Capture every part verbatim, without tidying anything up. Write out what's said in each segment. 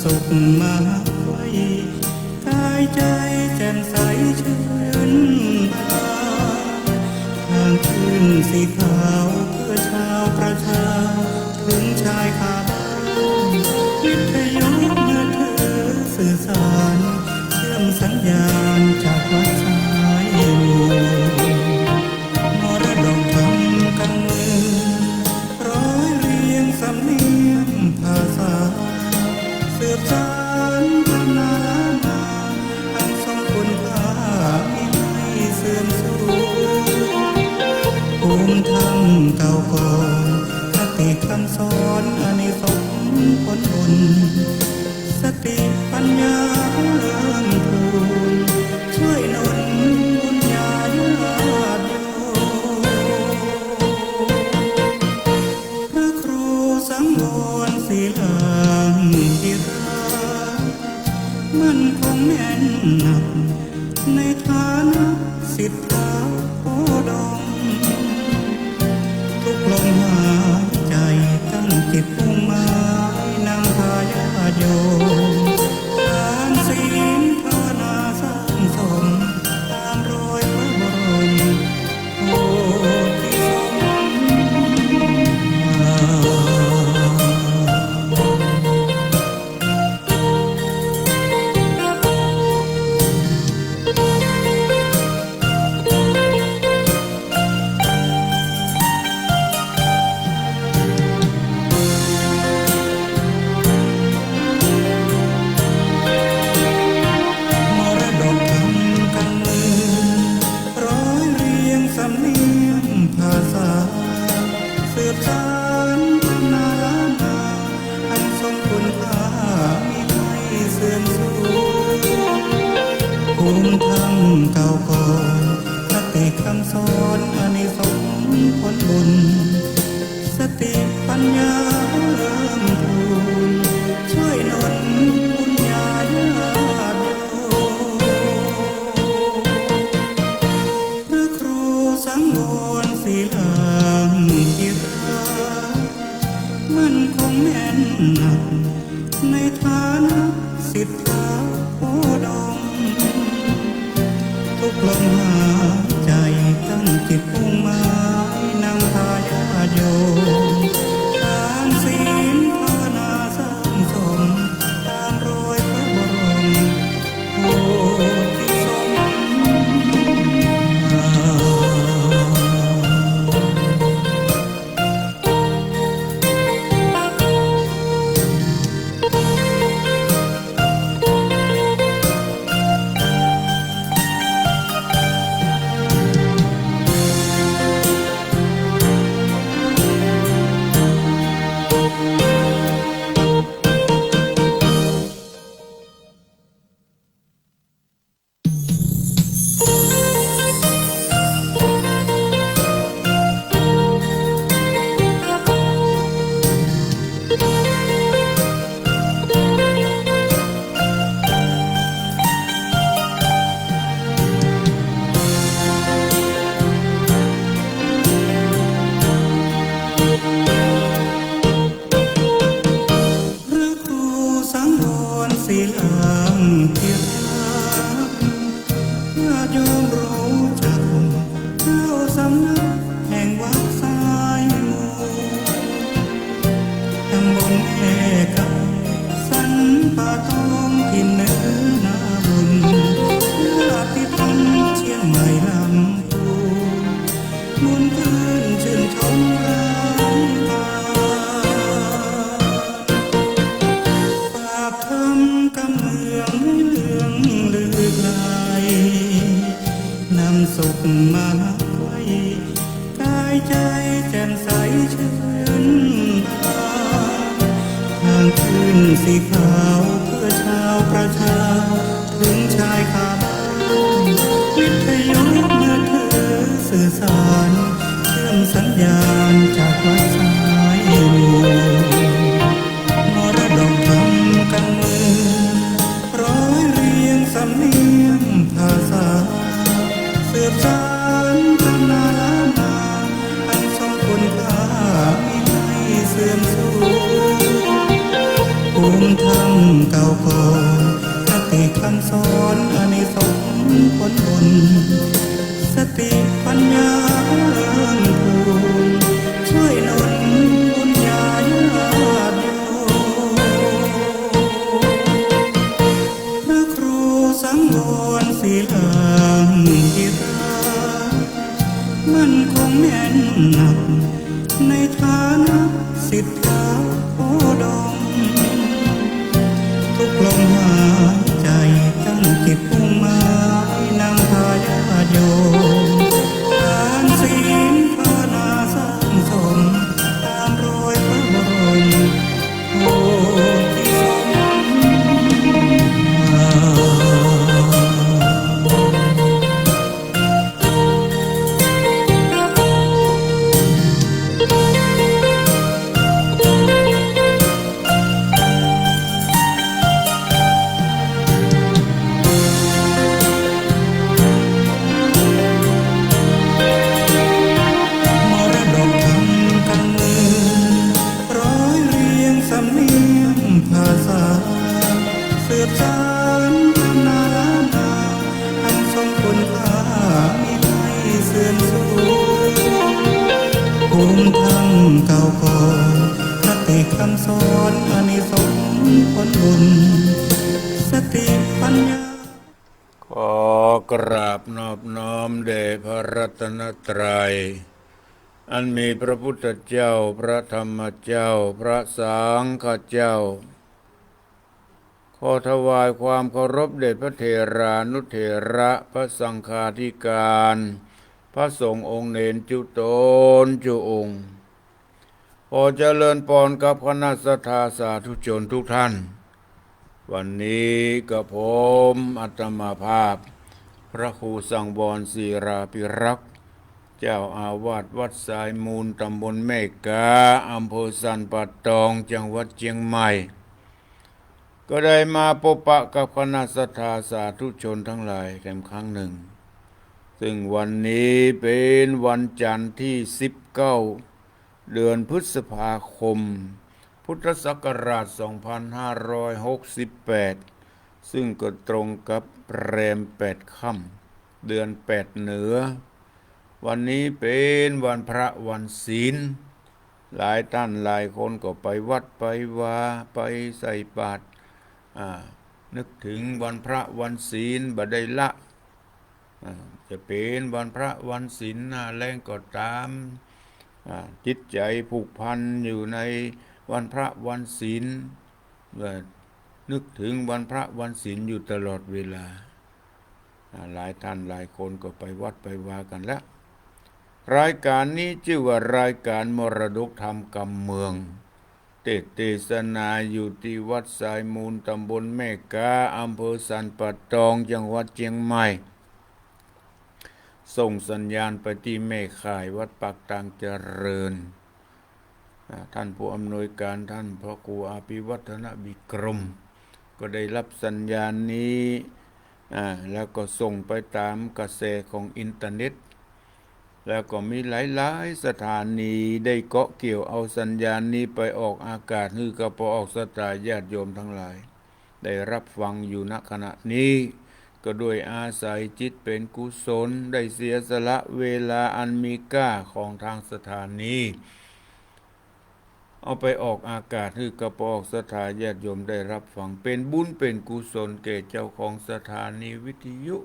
สุขมาไขว้ กายใจ๋แจ่มใสชื่นบาน ทางคลื่นสีขาวเพื่อชาวประชา เถิงชายคาบ้าน วิทยุมือถือสื่อสาร เชื่อมสัญญาณจากวัดสายมูล มรดกธรรมกำเนิด ร้อยเรียงสำเนียงภาษา สืบสานพัฒนาล้านนา อันทรงคุณค่ามิให้เสื่อมสูญ ภูมิธรรมเก่าก่อน คติคำสอนอานิสงส์ผลบุญ สติปัญญาเพิ่มพูน ช่วยหนุนบุญญาญาติโยม พระครูสังวรศิลาธิราช มั่นคงแน่นหนัก ในฐานะศิษย์ท้าวโพธิ์ดม ทุกลมหายใจ๋ตั้งจิตมุ่งหมาย นำพาญาติโยม ทานศีลภาวนาสร้างสม ตามรอยพระบรม โพธิสมภาร มรดกธรรมกำเนิด ร้อยเรียงสำเนียงภาษา สืบสานพัฒนาล้านนา อันทรงคุณค่ามิให้เสื่อมสูญ ภูมิธรรมเก่าก่อน คติคำสอนอานิสงส์ผลบุญ สติปัญญาเพิ่มพูน ช่วยหนุนบุญญาญาติโยม พระครูสังวรศิลาธิราช มั่นคงแน่นหนัก ในฐานะศิษย์ท้าวโพธิ์ดม ทุกลมหายใจ๋ตั้งจิตมุ่งหมาย นำพาญาติโยม ทานศีลภาวนาสร้างสม ตามรอยพระบรมโพธิสมภาร พระครูสังวรศิลาธิราช ญาติโยมรู้จัก เจ้าสำนักแห่งวัดสายมูล ตำบลแม่กำ สรรป่าตอง ถิ่นเหนือนาบุญ ญาติธรรมเชียงใหม่ลำพูน ม่วนซื่นชื่นชมรายการ ปราบธรรมกำเมืองให้เลื่องลือไกล นำสุขมาไขว้ กายใจ๋แจ่มใสชื่นบาน ทางคลื่นสีขาวเพื่อชาวประชา เถิงชายคาบ้าน วิทยุมือถือสื่อสาร เชื่อมสัญญาณจากวัดสายมูล มรดกธรรมกำเนิด ร้อยเรียงสำเนียงภาษา สืบสานพัฒนาล้านนา อันทรงคุณค่ามิให้เสื่อมสูญ ภูมิธรรม อานิสงส์ผลบุญ สติปัญญา ขอกราบนอบน้อมแด่พระรัตนตรัย อันมีพระพุทธเจ้า พระธรรมเจ้า พระสังฆเจ้า ขอถวายความเคารพแด่พระเถรานุเถระ พระสังฆาธิการ พระสงฆ์องค์เณรจุ๊ตนจุ๊องค์ ขอเจริญพรกับคณะศรัทธาสาธุชนทุกท่าน วันนี้กระผมอาตมาภาพ พระครูสังวรศิลาภิรักษ์ เจ้าอาวาสวัดทรายมูล ตำบลแม่กา อำเภอสันป่าตอง จังหวัดเจียงใหม่ ก็ได้มาพบปะกับคณะศรัทธาสาธุชนทั้งหลายแถมครั้งหนึ่ง ซึ่งวันนี้เป็นวันจันทร์ที่สิบเก้า เดือนพฤษภาคม พุทธศักราชสองพันห้าร้อยหกสิบแปด ซึ่งก็ตรงกับแรมแปดค่ำ เดือนแปดเหนือ วันนี้เป็นวันพระวันศีล หลายท่านหลายคนก็ไปวัดไปวา ไปใส่บาตร อ่า นึกถึงวันพระวันศีลบ่ได้ละ อ่า จะเป็นวันพระวันศีลหน้าแล้งก็ต๋าม อ่า จิตใจ๋ผูกพันอยู่ในวันพระวันศีล ว่านึกถึงวันพระวันศีลอยู่ตลอดเวลา อ่า หลายท่านหลายคนก็ไปวัดไปวากั๋นละ รายการนี้จื้อว่ารายการมรดกธรรมกำเมือง เตสน์เตสนาอยู่ตี้วัดทรายมูล ตำบลแม่กา อำเภอสันป่าตอง จังหวัดเจียงใหม่ ส่งสัญญาณไปตี้แม่ข่ายวัดปากตางเจริญ อ่า ท่านผู้อำนวยการ ท่านพระครูอภิวัฒนวิกรม ก็ได้รับสัญญาณนี้ อ่า แล้วก็ส่งไปต๋ามกระแสของอินเทอร์เน็ต แล้วก็มีหลายๆ สถานีได้เกาะเกี่ยวเอาสัญญาณนี้ไปออกอากาศ หื้อกับป้อออกศรัทธาญาติโยมทั้งหลาย ได้รับฟังอยู่ ณ ขณะนี้ ก็ด้วยอาศัยจิตเป๋นกุศล ได้เสียสละเวลาอันมีค่าของทางสถานี เอาไปออกอากาศ หื้อกับป้อออกศรัทธาญาติโยมได้รับฟัง เป๋นบุญเป๋นกุศลแก่เจ้าของสถานีวิทยุ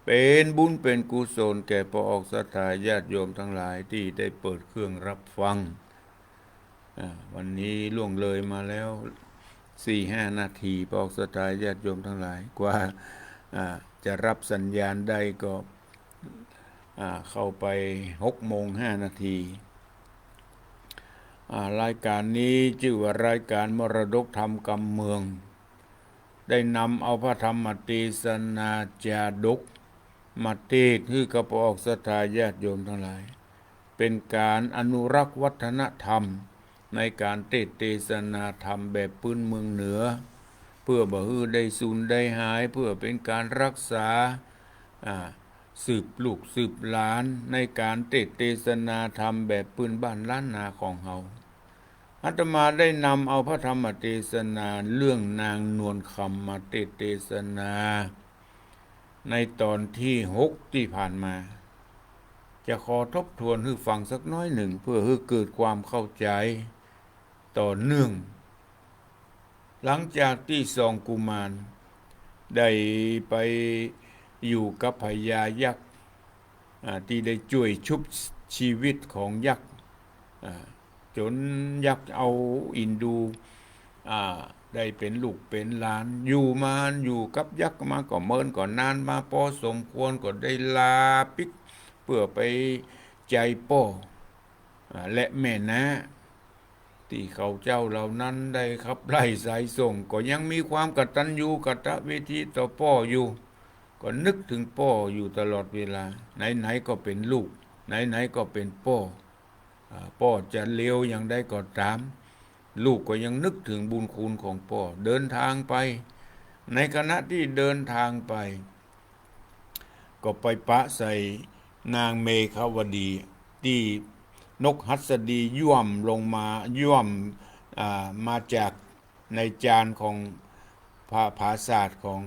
เป๋นบุญเป๋นกุศลแก่ป้อออกศรัทธาญาติโยมทั้งหลายตี้ได้เปิดเครื่องรับฟัง อ่า วันนี้ล่วงเลยมาแล้วสี่ห้านาที ป้อออกศรัทธาญาติโยมทั้งหลาย กว่า อ่า จะรับสัญญาณได้ก็ อ่า เข้าไปหกโมงห้านาที อ่า รายการนี้จื้อว่ารายการมรดกธรรมกำเมือง ได้นำเอาพระธรรมเตสนาจาดกมาเตสน์หื้อกับป้อออกศรัทธาญาติโยมทั้งหลาย เป๋นก๋านอนุรักษ์วัฒนธรรมในก๋านเตสน์เตสนาธรรมแบบปื้นเมืองเหนือ เปื้อบ่หื้อได้สูญได้หาย เปื้อเป๋นก๋านรักษา อ่า สืบลูกสืบหลานในก๋านเตสน์เตสนาธรรมแบบปื้นบ้านล้านนาของเฮา อาตมาได้นำเอาพระธรรมเตสนาเรื่องนางนวลคำมาเตสน์เตสนา ในต๋อนตี้หกตี้ผ่านมา จะขอทบทวนหื้อฟังสักน้อยนึ่ง เปื้อหื้อเกิดความเข้าใจ๋ต่อเนื่อง หลังจากตี้สองกุมารได้ไปอยู่กับพญายักษ์ อ่า ตี้ได้จ้วยชุบชีวิตของยักษ์ อ่า จ๋นยักษ์เอาอินดู อ่า ได้เป๋นลูกเป๋นหลาน อยู่มา อยู่กับยักษ์มาก็เมินก็นานมาปอสมควร ก็ได้ลาปิ๊กเปื้อไปใจ๊ป้อ อ่า และแม่น้า ตี้เขาเจ้าเหล่านั้นได้ขับไล่สายส่ง ก็ยังมีความกตัญญูกตเวทีต่อป้ออยู่ ก็นึกเถิงป้ออยู่ตลอดเวลา ไหนๆ ก็เป๋นลูก ไหนๆ ก็เป๋นป้อ อ่า ป้อจะเลวอย่างใดก็ต๋าม ลูกก็ยังนึกเถิงบุญคุณของป้อ เดินทางไป ในขณะตี้เดินทางไป ก็ไปปะใส่นางเมขวดี ตี้นกหัสดีย่วมลงมา ย่วม อ่า มาจากในจานของผา ผาสาทของ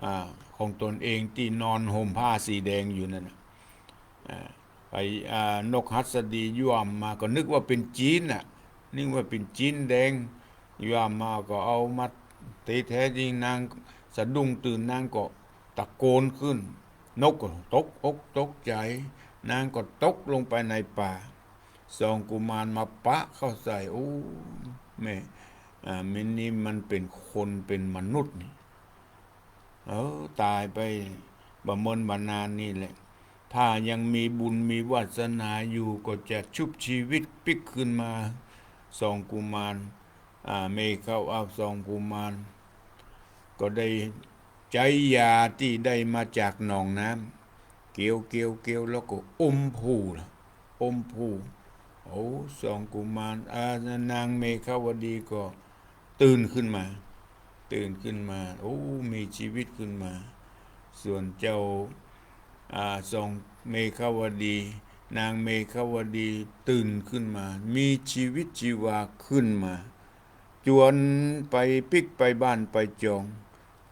อ่า ของตนเองตี้นอนห่มผ้าสีแดงอยู่นั่นน่ะ อ่า ไป อ่า นกหัสดีย่วมมา ก็นึกว่าเป๋นจีนน่ะ นึกว่าเป๋นจีนแดง ย่ำมาก็เอามา ตี้แต๊จริงนางสะดุ้งตื่น นางก็ตะโกนขึ้น นกก็ตกอกตกใจ๋ นางก็ตกลงไปในป่า สองกุมารมาปะเข้าใส่ โอ้ แม่ อ่า มันนี่มันเป๋นคนเป๋นมนุษย์นี่ เออ ต๋ายไปบ่เมินบ่นานนี่แหละ ถ้ายังมีบุญมีวาสนาอยู่ก็จะชุบชีวิตปิ๊กคืนมา สองกุมาร อ่า เมขวา อ่า สองกุมาร ก็ได้ใจ๊ยาตี้ได้มาจากหนองน้ำ เกลียว เกลียว เกลียว แล้วก็อมพูล่ะ อมพู โอ้ สองกุมาร อ่า นางเมขวดีก็ตื่นขึ้นมา ตื่นขึ้นมา โอ้ มีชีวิตขึ้นมา ส่วนเจ้า อ่า สอง เมขวดี นางเมขวดีตื่นขึ้นมา มีชีวิตชีวาขึ้นมา จวนไปปิ๊กไปบ้านไปจอง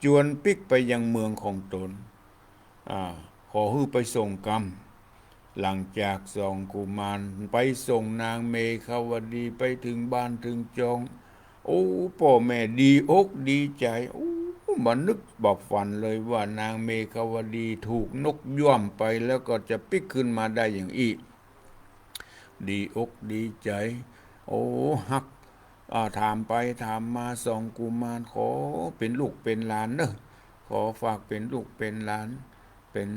จวนปิ๊กไปยังเมืองของตน อ่า ขอหื้อไปส่งกำ หลังจากสองกุมารไปส่งนางเมขวดีไปเถิงบ้านเถิงจอง โอ้ ป้อแม่ดีอกดีใจ๋ โอ้ บ่นึกบ่ฝันเลยว่านางเมขวดีถูกนกย้วมไปแล้วก็จะปิ๊กคืนมาได้อย่างอี้ ดีอกดีใจ๋ โอ้ ฮัก อ่า ถามไปถามมา สองกุมารขอเป๋นลูกเป๋นหลานเน่อ ขอฝากเป๋นลูกเป๋นหลาน เป๋น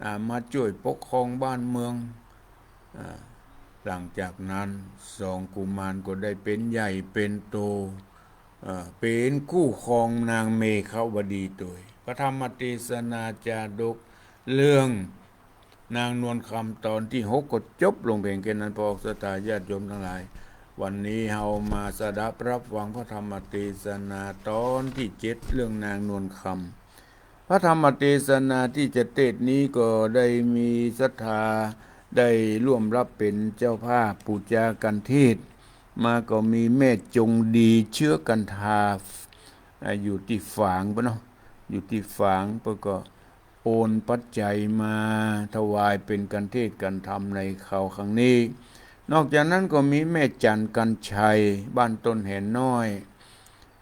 อ่า มาจ้วยปกครองบ้านเมือง อ่า หลังจากนั้นสองกุมารก็ได้เป๋นใหญ่เป๋นโต อ่า เป๋นคู่ครองนางเมขวดีโตย พระธรรมเตสนาจาดกเรื่องนางนวลคำต๋อนตี้หกก็จบลงเพียงแค่นั้น พอศรัทธาญาติโยมตังหลาย วันนี้เฮามาสดับรับฟังพระธรรมเตสนาต๋อนตี้เจ็ด เรื่องนางนวลคำ พระธรรมเตสนาตี้จะเตสน์นี้ก็ได้มีศรัทธาได้ร่วมรับเป๋นเจ้าภาพปู๋จากัณฑ์เทศน์มา ก็มีแม่จงดีเชื้อกันทา อ่า อยู่ตี้ฝางปู๊นเนาะ อยู่ตี้ฝาง เปิ้นก็โอนปัจจัยมาถวายเป๋นกัณฑ์เทศน์กัณฑ์ธรรมในคราวครั้งนี้ นอกจากนั้นก็มีแม่จันทร์กัญชัย บ้านต้นแหน้อย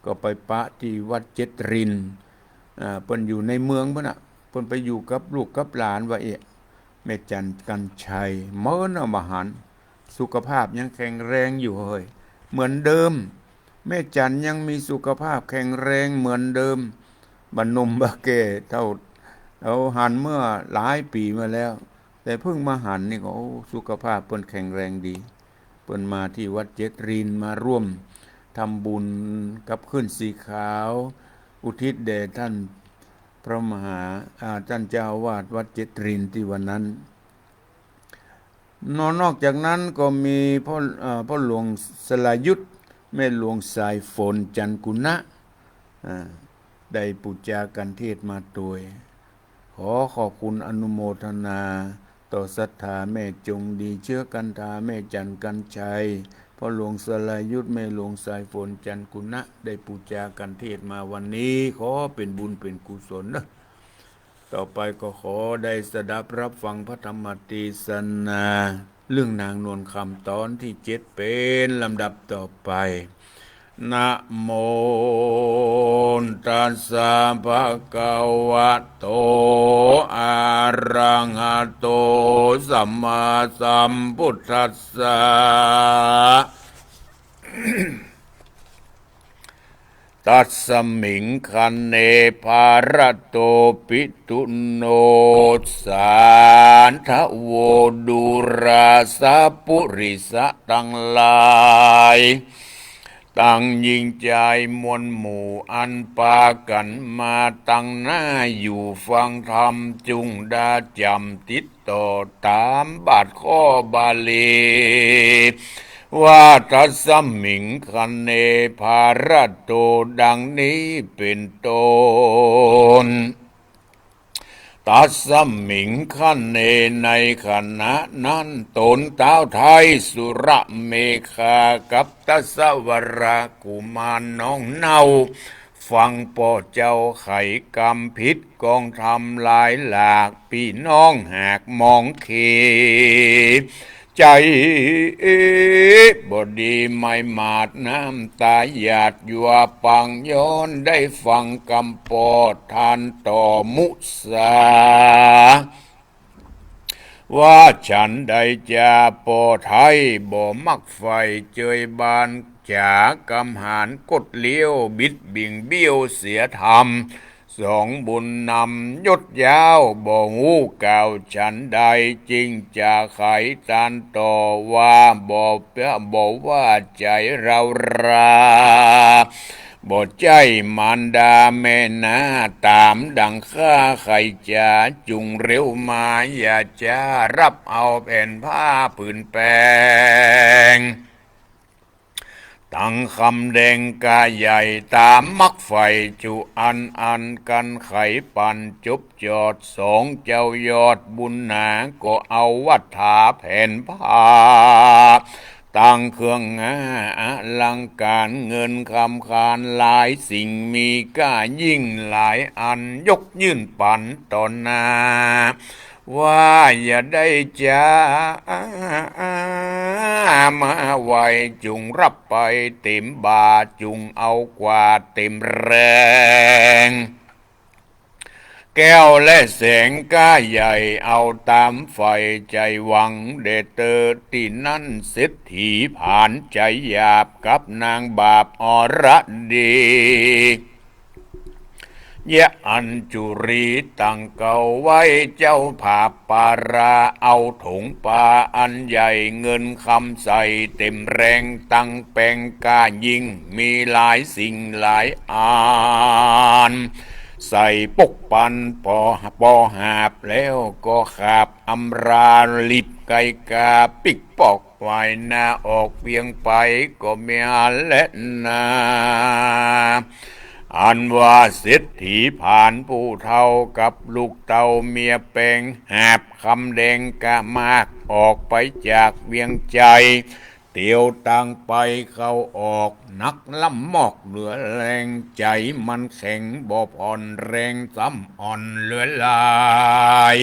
ก็ไปปะตี้วัดเจ็ดริน อ่า เปิ้นอยู่ในเมืองปู๊นน่ะ เปิ้นไปอยู่กับลูกกับหลานว่าเอ๊ะ แม่จันทร์กัญชัย เมินเอาบ่หัน สุขภาพยังแข็งแรงอยู่เฮ้ย เหมือนเดิม แม่จันทร์ยังมีสุขภาพแข็งแรงเหมือนเดิม บ่หนุ่มบ่แก่เต้า เอาหันเมื่อหลายปี๋มาแล้ว แต่เพิ่งมาหันนี่ก็ โอ้ สุขภาพเปิ้นแข็งแรงดี เปิ้นมาตี้วัดเจ็ดริน มาร่วมทำบุญกับขึ้นสีขาว อุทิศแด่ท่านพระมหา อ่า ท่านเจ้าอาวาสวัดเจ็ดรินตี้วันนั้น นอก นอกจากนั้นก็มีพ่อ เอ่อ พ่อหลวงสรายุทธ แม่หลวงสายฝน จันทร์กุณะ อ่า ได้ปู๋จากัณฑ์เทศน์มาโตย ขอขอบคุณอนุโมทนาต่อศรัทธาแม่จงดีเชื้อกันทา แม่จันทร์กัญชัย พ่อหลวงสรายุทธ แม่หลวงสายฝน จันทร์กุณะ ได้ปู๋จากัณฑ์เทศน์มาวันนี้ ขอเป๋นบุญเป๋นกุศลเนาะ ต่อไปก็ขอได้สดับรับฟังพระธรรมเตสนา เรื่องนางนวลคำต๋อนตี้เจ็ดเป๋นลำดับต่อไป นะโมตัสสะ ภะคะวะโต อะระหะโต สัมมาสัมพุทธัสสะ ตัสสมิง คะเน ภะระโต ปิตุโน สาธะโว ดูราสะ ปุริสะตังหลาย ตังหญิงจายมวลหมู่ อันปากั๋นมาตังหน้าอยู่ฟังธรรม จุ่งดาจ๋ำติด ต่อต๋ามบาทข้อบาลี ว่า ตัสสมิง คะเน ภะระโต ดังนี้เป๋นต้น ตัสสมิง คะเน ในขณะนั้น ต๋นต๊าวไท้สุรเมขากับทัสสวรกุมารน้องเน่า ฟังป้อเจ้าไขกรรมผิดกองธรรมหลายหลาก ปี้น้องหากมองเข ใจ๋บ่ดี ไหม้หมาดน้ำต๋าหยาดยัวปัง ย้อนได้ฟังกำปอดทานต่อมุสา ว่าฉันใดจาปอไท้ บ่มักใฝ่เจยบานจ๋า กำหาญกดเลี้ยว บิดบิ่งเบี้ยวเสียธรรม สองบุญนำยศยาว บ่ฮู้กล่าวฉันใด จึงจะไขตานต่อว่า บ่ บ่ว่าใจ๋เรารา บ่ใจ้มารดาแม่นา ต๋ามดังข้าไขจ๋า จุ่งเร็วมาอย่าจ๊า ฮับเอาแผ่นผ้าผืนแป๋ง ตังคำแดงก้าใหญ่ ต๋ามมักใฝ่จุอัน อันกั๋นไขปันจบจอด สองเจ้ายอดบุญหนา ก็เอาวัฏฐาแผ่นผ้า ตังเครื่องงาอลังก๋าน เงินคำคานหลายสิ่ง มีก้ายิ่งหลายอัน ยกยื่นปันต่อหน้า ว่าอย่าได้จ๊า มาไหว้ จุ่งฮับไปเต๋มบ่า จุ่งเอากว่าเต๋มแฮง แก้วและแสงก้าใหญ่ เอาต๋ามใฝ่ใจ๋หวัง แด่เต๊อะตี้นั้น เศรษฐีผานใจ๋หยาบ กับนางบาปอรดี ยะอัญจุลีตังเกาไว้ เจ้าผาปารา เอาถงปาอันใหญ่ เงินคำใส่เต๋มแฮง ตังแป๋งก้ายิ่ง มีหลายสิ่งหลายอัน ใส่ปกปันปอ ปอหาบแล้วก็ขาบอำรา หลีบไกกาปิ๊กปอก ไหว้หน้าออกเวียงไปก็แม่นแลนา อันว่าเศรษฐีผานผู้เฒ่า กับลูกเต้าเมียแป๋ง หาบคำแดงก้ามาก ออกไปจากเวียงใจ๋ เตียวตางไปเข้าออก นักล้ำมอกเหลือแฮง ใจ๋มันแข็งบ่ผ่อนแฮง ซ้ำอ่อนเหลือหลาย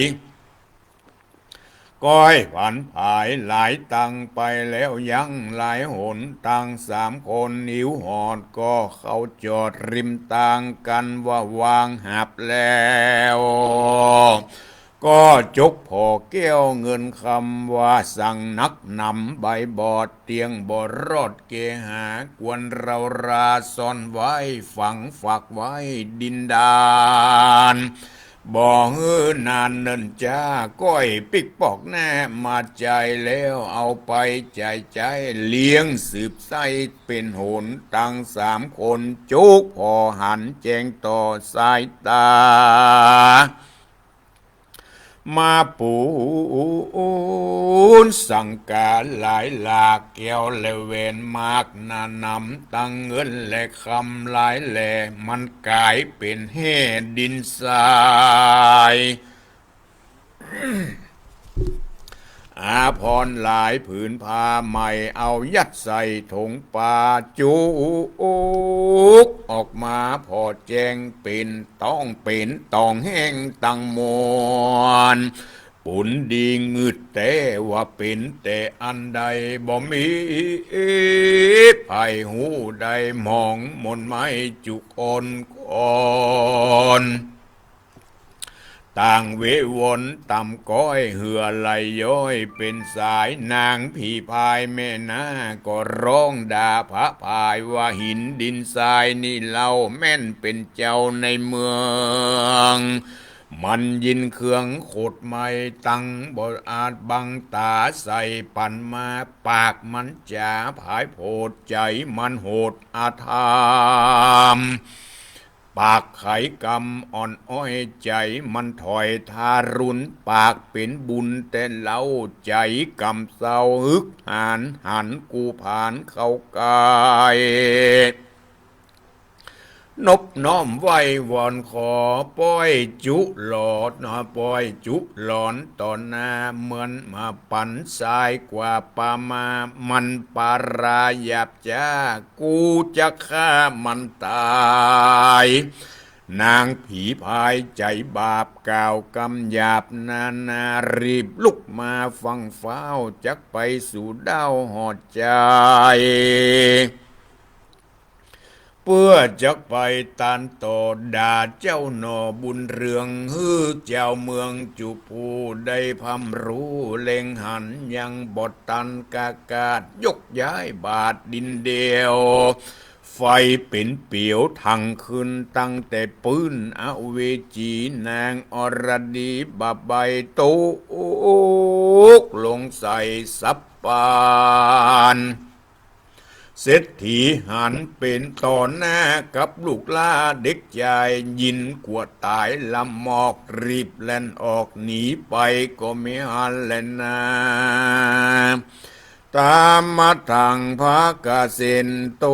ก้อยผันผายหลายตังไปแล้วยัง หลายหนตังสามคนหิวหอด ก็เข้าจอดริมตางกั๋น ว่าวางหาบแล้ว ก็จกผ่อแก้วเงินคำ ว่าสั่งนักหนำ ใบบอดเตียงบ่รอด เกหากวนเฮารา ซ่อนไว้ฝังฝากไว้ดินดาน บ่หื้อนานเนิ่นจ๊า ก้อยปิ๊กปอกแน่มาใจ๋แล้ว เอาไปใจ๋ใจ๊เลี้ยงสืบไส้เป๋นหน ตังสามคนจกผ่อหันแจ้งต่อสายต๋า มาปูนสังกาหลายหลาก แก้วและแหวนมากหนาหนำ ตังเงินและคำหลายแหล่ มันก๋ายเป๋นแฮ่ดินทราย อาภรณ์หลายผืนผ้าใหม่ เอายัดใส่ถงปา จุกออกมาผ่อแจ้ง เป๋นต้องเป๋นต๋องแห้งตังมวล ปูนดีงืดแต๊ว่าเป๋นแต่อันใด บ่มีใผฮู้ได้หมอง มนต์ไม้จุกอ่อนก่อน ต่างเววนต่ำก้อย เหื่อไหลย้อยเป๋นสาย นางผีพายแม่นา ก็ฮ้องด่าผะพายว่า หินดินทรายนี่เล่า แม่นเป๋นเจ้าในเมือง มันยินเครื่องโขดไหม้ ตังบ่อาจบังต๋า ใส่ปันมาปากมันจ๋า ผายโผดใจ๋มันโหดอธรรม ปากไขกำอ่อนอ้อย ใจ๋มันถอยทารุณ ปากเป๋นบุญแต่เล่า ใจ๋กำเศร้า ฮึกหาญหันกูผานเข้าใก้ นบน้อมไหว้วอนขอ ป้อยจุหลอน ป้อยจุหลอนต่อหน้า เหมือนมาปันทรายกว่าปามา มันปาราหยาบจ๊า กูจะฆ่ามันต๋าย นางผีพายใจ๋บาปกล่าวกำหยาบนานา รีบลุกมาฟั่งฟ้าว จักไปสู่ด้าวหอดใจ๋ เปื้อจักไปตานต่อด่าเจ้าหน่อบุญเรือง หื้อจาวเมืองจุผู้ได้พร่ำฮู้เล็งหัน ยังบ่ตันกากาดยกย้ายบาดดินเดียว ไฟเป๋นเปียวทั่งคืน ตั้งแต่ปื้นอเวจี นางอรดีบาใบตกลงใส่สัพปาน เศรษฐีหันเป๋นต่อหน้ากับลูกหล้าเด็กจาย ยินกั๋วต๋ายละหมอก รีบแล่นออกหนีไป ก็มิหันแลนา ตามมาตังภะกะเสนโต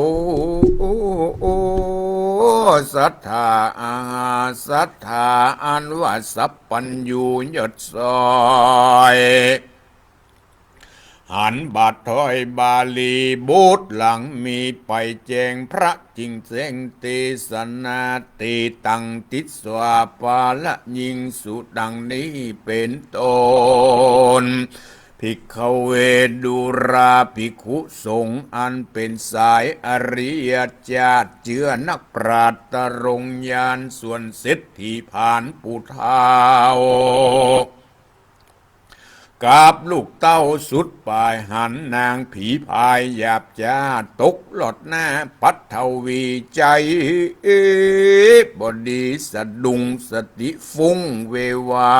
สัตถาอาหา สัตถาอันว่าสัพพัญญูยศสอย หันบาดถ้อยบาลีบทหลังมีไปแจ้ง พระจึงแจ้งเตสนา เตตังติสสาปาละยิงสุ ดังนี้เป๋นต้น ภิกขเว ดูราภิกขุสงฆ์ อันเป๋นสายอริยจาติ เจื้อนักปราชญ์ตรงญาณ ส่วนเศรษฐีผ่านผู้เฒ่า กับลูกเต้าสุดป๋าย หันนางผีพายหยาบจ๊า ตกหลอดหน้าปัทวี ใจ๋บ่ดีสะดุ้งสติฟุ้งเววา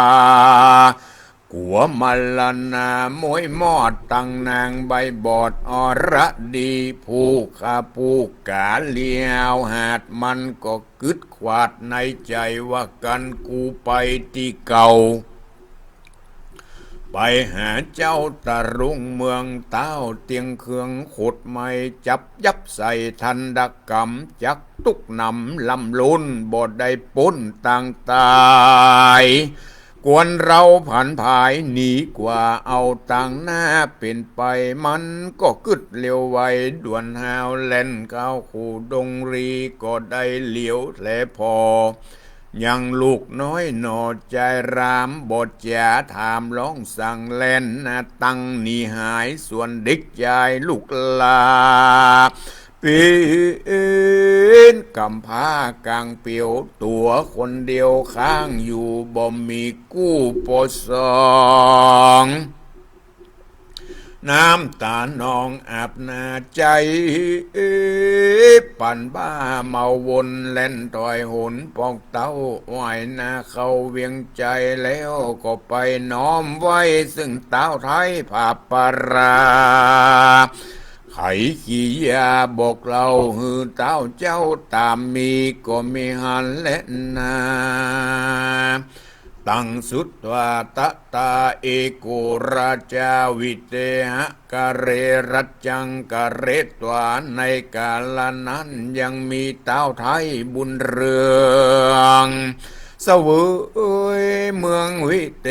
กั๋วมรณาม้วยมอด ตังนางใบบอดอรดี ผู้ฆ่าผู้ก๋าเลี้ยวหาด มันก็กึ๊ดขวาดในใจ๋ว่า กันกูไปตี้เก่า ไปหาเจ้าตะรุงเมืองต้าว เตียงเครื่องขดไม้ จับยับใส่ทันดกรรม จักตุ๊กหนำลำล้น บ่ได้ป๊นตางต๋าย ควรเฮาผันผายหนีกว่า เอาตางหน้าเป๋นไป มันก็กึ๊ดเร็วไว ด่วนฮาวแล่นเข้า คู่ดงรีก็ได้เหลียวแลผ่อ ยังลูกน้อยหน่อจายราม บ่จ๋าถามร้องสั่งแล่น ตังหนีหาย ส่วนเด็กจายลูกหล้า เป๋นกำพร้ากลางเปียว ตั๋วคนเดียวข้างอยู่ บ่มีกู้ปอสอง น้ำต๋านองอาบหน้าใจ๋ ปั่นบ้าเมาวน แล่นถอยหนปอกเต้า ไหว้หน้าเข้าเวียงใจ๋ แล้วก็ไปน้อมไหว้ซึ่งต้าวไท้ผาปารา ไขขียาบอกเล่าหื้อต้าวเจ้าต๋ามมี ก็มิหันแลนา ตังสุตวาตะตาเอโกราจาวิเตหะกะเร รัจจังกะเรตวา ในกาละนั้นยังมีต้าวไท้บุญเรือง เสวยเมืองวิเต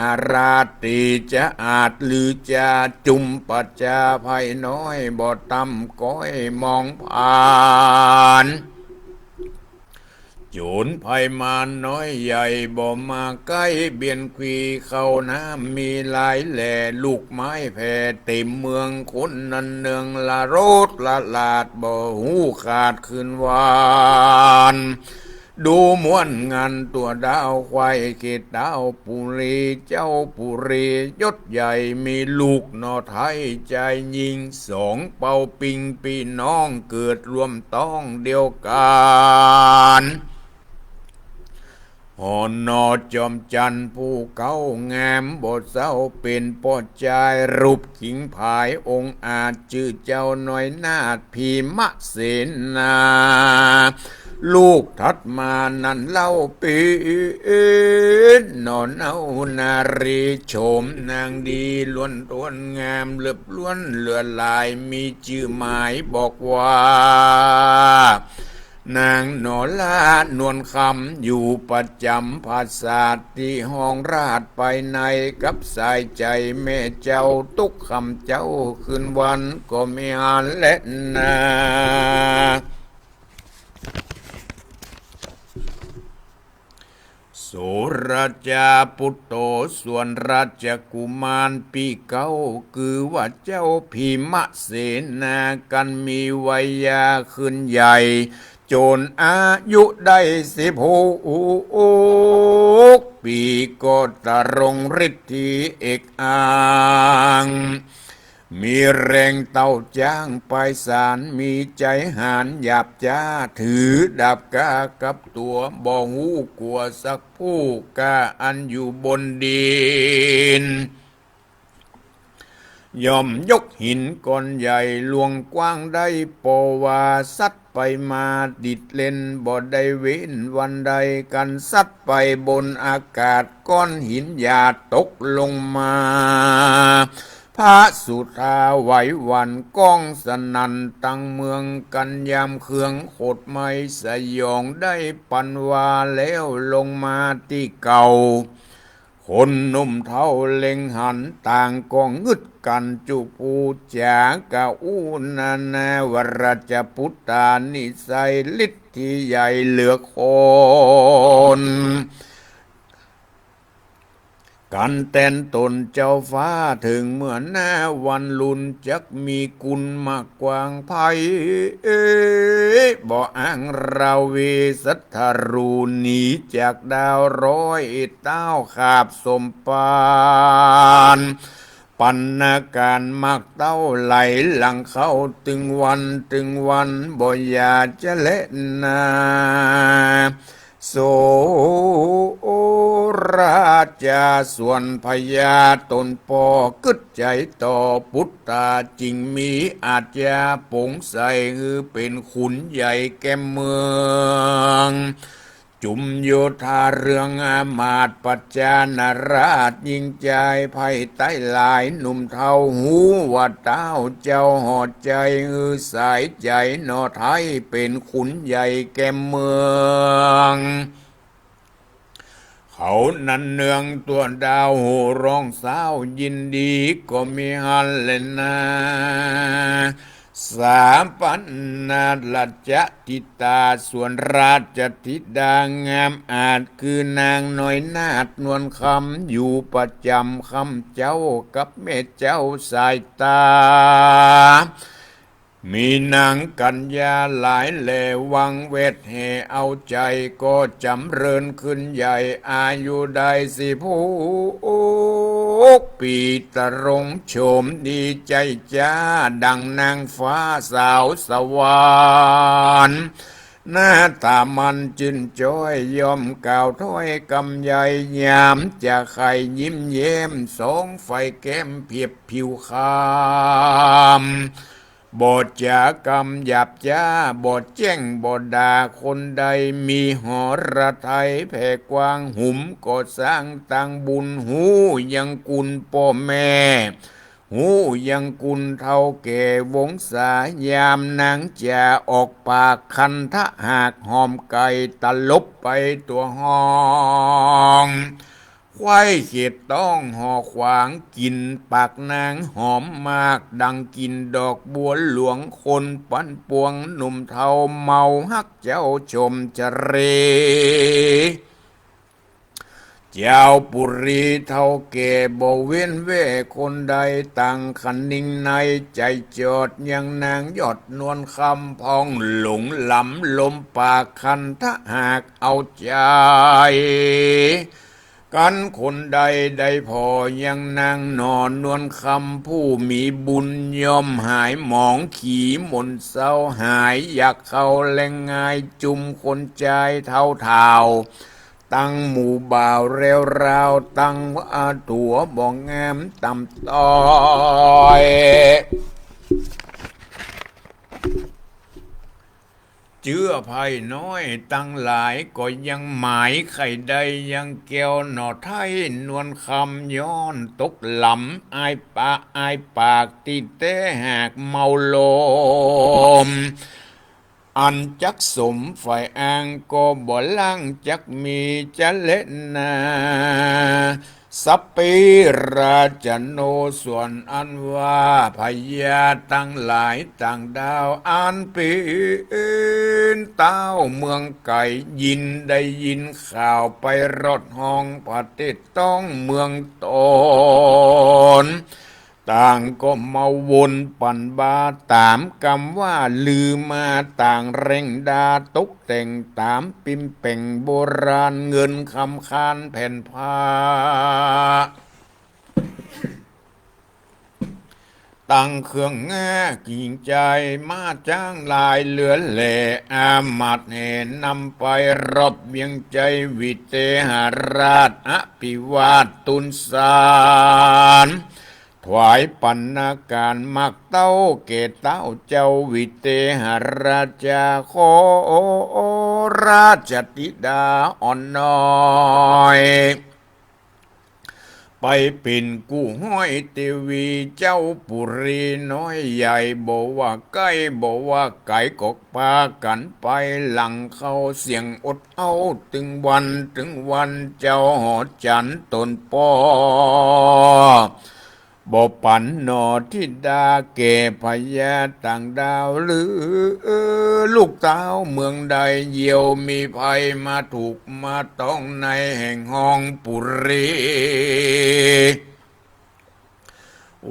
หราช ตี้จะอาจลือจาจุมปะจา ไพน้อยบ่ต่ำก้อยมองผ่าน โจรไพมารน้อยใหญ่บ่มาใก้ เบียนขีเข้าน้ำมีหลายแหล่ ลูกไม้แผ่เต๋มเมือง คนนั้นเนืองละโลดละลาด บ่ฮู้ขาดคืนวัน ดูม่วนงานตั๋วดาวไขว้เขตดาวปุรี เจ้าปุรียศใหญ่ มีลูกหน่อไท้จายญิง สองเป่าปิงปี้น้อง เกิดร่วมต๊องเดียวกั๋น หอหน่อจอมจันทร์ผู้เก๊างามบ่เศร้า เป๋นป้อจายรูปขิงผายองอาจ จื้อเจ้าน้อยนาถพิมเสนา ลูกถัดมานั้นเล่าเป๋นหน่อเนานารี โฉมนางดีล้วนต้วนงาม เลิศล้วนเหลือหลาย มีจื้อหมายบอกว่า นางหน่อล้านวลคำ อยู่ประจ๋ำผาสาทตี้ห้องราชภายใน กับสายใจ๋แม่เจ้า ตกค่ำเจ๊าคืนวันก็มิหันแลนา ราชาปุตโต ส่วนราชกุมารปี้เก๊า คือว่าเจ้าพีมเสนา กันมีวัยยาขึ้นใหญ่ จ๋นอายุได้สิบหกปี๋ ก็ตรงฤทธีเอกอ้าง มีแรงเต้าจ๊างปายสาร มีใจ๋หาญหยาบจ๊า ถือดาบกล้ากับตั๋ว บ่ฮู้กั๋วสักผู้กล้า อันอยู่บนดิน ย่อมยกหินก้อนใหญ่หลวงกว้างได้ ปอว่าสัตว์ไปมาติดเล่น บ่ได้เว้นวันใด กันสัตว์ไปบนอากาศ ก้อนหินหยาดตกลงมา พระสุธาไหวหวั่น ก้องสนั่นตังเมือง กันยามเคืองโขดไหม้ สยองได้ปันวา แล้วลงมาตี้เก่า คนหนุ่มเฒ่าเล็งหัน ต่างก็งึดกั๋นจุพูดจ๋า กะอู้นานา ว่าราชปุตตานิสัยฤทธีใหญ่เหลือคน กันแตนต๋นเจ้าฟ้า เถิงเมื่อหน้าวันลุน จักมีกุณมากกว้างไพ บ่อ้างราวีสัตว์ทารู หนีจากดาวร้อยเต้า ขาบสมปาน ปัณณาการมากเต้า ไหลหลังเข้าตึงวันตึงวัน บ่อย่าจะแลนา โสราชา ส่วนพญาต๋นป้อกึ๊ดใจ๋ต่อปุตตา จึงมีอาชญาโป๋งใส หื้อเป๋นขุนใหญ่แก่เมือง จุมโยธาเรืองอำมาตย์ ประชานาราชยิ่งใจ๋ ไพร่ใต้หลายหนุ่มเฒ่า ฮู้ว่าเต้าเจ้าหอใจ๋ หื้อสายใจ๋หน่อไท้ เป๋นขุนใหญ่แก่เมือง เขานั้นเนืองตั๋วดาว ฮู้ร้องเศร้ายินดี ก็มีหั้นแลนา สาปัณณราชธิดา ส่วนราชธิดางามอาจ คือนางน้อยนาฏนวลคำ อยู่ประจ๋ำคำเจ้ากับแม่เจ้าสายตา มีนางกัญญาหลายแล หวังแวดแห่เอาใจ๋ ก็จ๋ำเริญขึ้นใหญ่ อายุได้สิบหกปี๋ ตรงโฉมดีใจ๋จ๊า ดังนางฟ้าสาวสวรรค์ หน้าต๋ามันจื้นจ้อย ย่อมกล่าวถ้อยกำใย ยามจะใค่ยิ้มแย้ม สองใฝ่แก้มเปียบผิวคล้ำ บ่จ๋ากำหยาบจ๊า บ่แจ้งบ่ด่าคนใด มีหฤทัยแผ่กว้าง หุมก่อสร้างตางบุญ ฮู้ยังกุณป้อแม่ ฮู้ยังกุณเฒ่าแก่วงศา ยามนางจะออกปาก คันธะหากหอมไกล ตลบไปตั๋วห้อง ไขว้เขตต้องหอขวาง กลิ่นปากนางหอมมาก ดังกลิ่นดอกบัวหลวง คนปันปวงหนุ่มเฒ่า เมาฮักเจ้าชมเจรี เจ้าปุรีเฒ่าแก่ บ่เว้นแว่คนใด ตังคะนิงในใจ๋จอด ยังนางยอดนวลคำ พ่องหลงล้ำลมปาก คันธะหากเอาใจ๋ กันคนใดได้ผ่อยังนางหน่อนวลคำ ผู้มีบุญย่อมหายหมอง ขีมนเศร้าหาย อยากเข้าแลงง่าย จุมคนจายเฒ่าเฒ่า ตังหมู่บ่าวแรวราว ตังอาตั๋วบ่งามต่ำต้อย เจื้อไพร่น้อยตังหลาย ก็ยังหมายใค่ได้ ยังแก้วหน่อไท้นวลคำ ย้อนตกหลำอายปะอายปาก ตี้แต๊หากเมาลม อันจักสมใฝ่อ้าง ก็บ่ล้างจักมีจะแลนา สัพเพราชโน ส่วนอันว่าพญาตังหลายต่างดาว อันเป๋นต้าวเมืองไก๋ ยินได้ยินข่าวไปรอดฮองประเทศต้องเมืองตน ต่างก็มาวนปันบาต๋ามกำว่าลือมา ต่างเร่งด่าตกแต่งต๋ามปิมเป่งโบราณ เงินคำคานแผ่นผ้า ตังเครื่องแงะกิ่งไจร ม้าจ๊างลายเรือแหล่ อามาตย์แห่นำไปรอบเวียงไจร วิเตหราชอภิวาทน์ตูนสาร ถวายปัณณาการมักเต้าแก่เต้าเจ้า วิเตหราชจา ขอราชธิดาอ่อนน้อย ไปเป๋นกู้ห้อยเตวีเจ้าปุรีน้อยใหญ่ บ่ว่าใก้บ่ว่าไก๋ก็ปากั๋นไป หลังเข้าเสี้ยงอดเอาตึงวัน ตึงวันเจ้าหอจันทร์ต๋นป้อ บ่ปันหนอธิดาแก่พญาต่างดาว หรือลูกเต้าเมืองใด เยียวมีภัยมาถูกมาต้องในแห่งฮองปุรี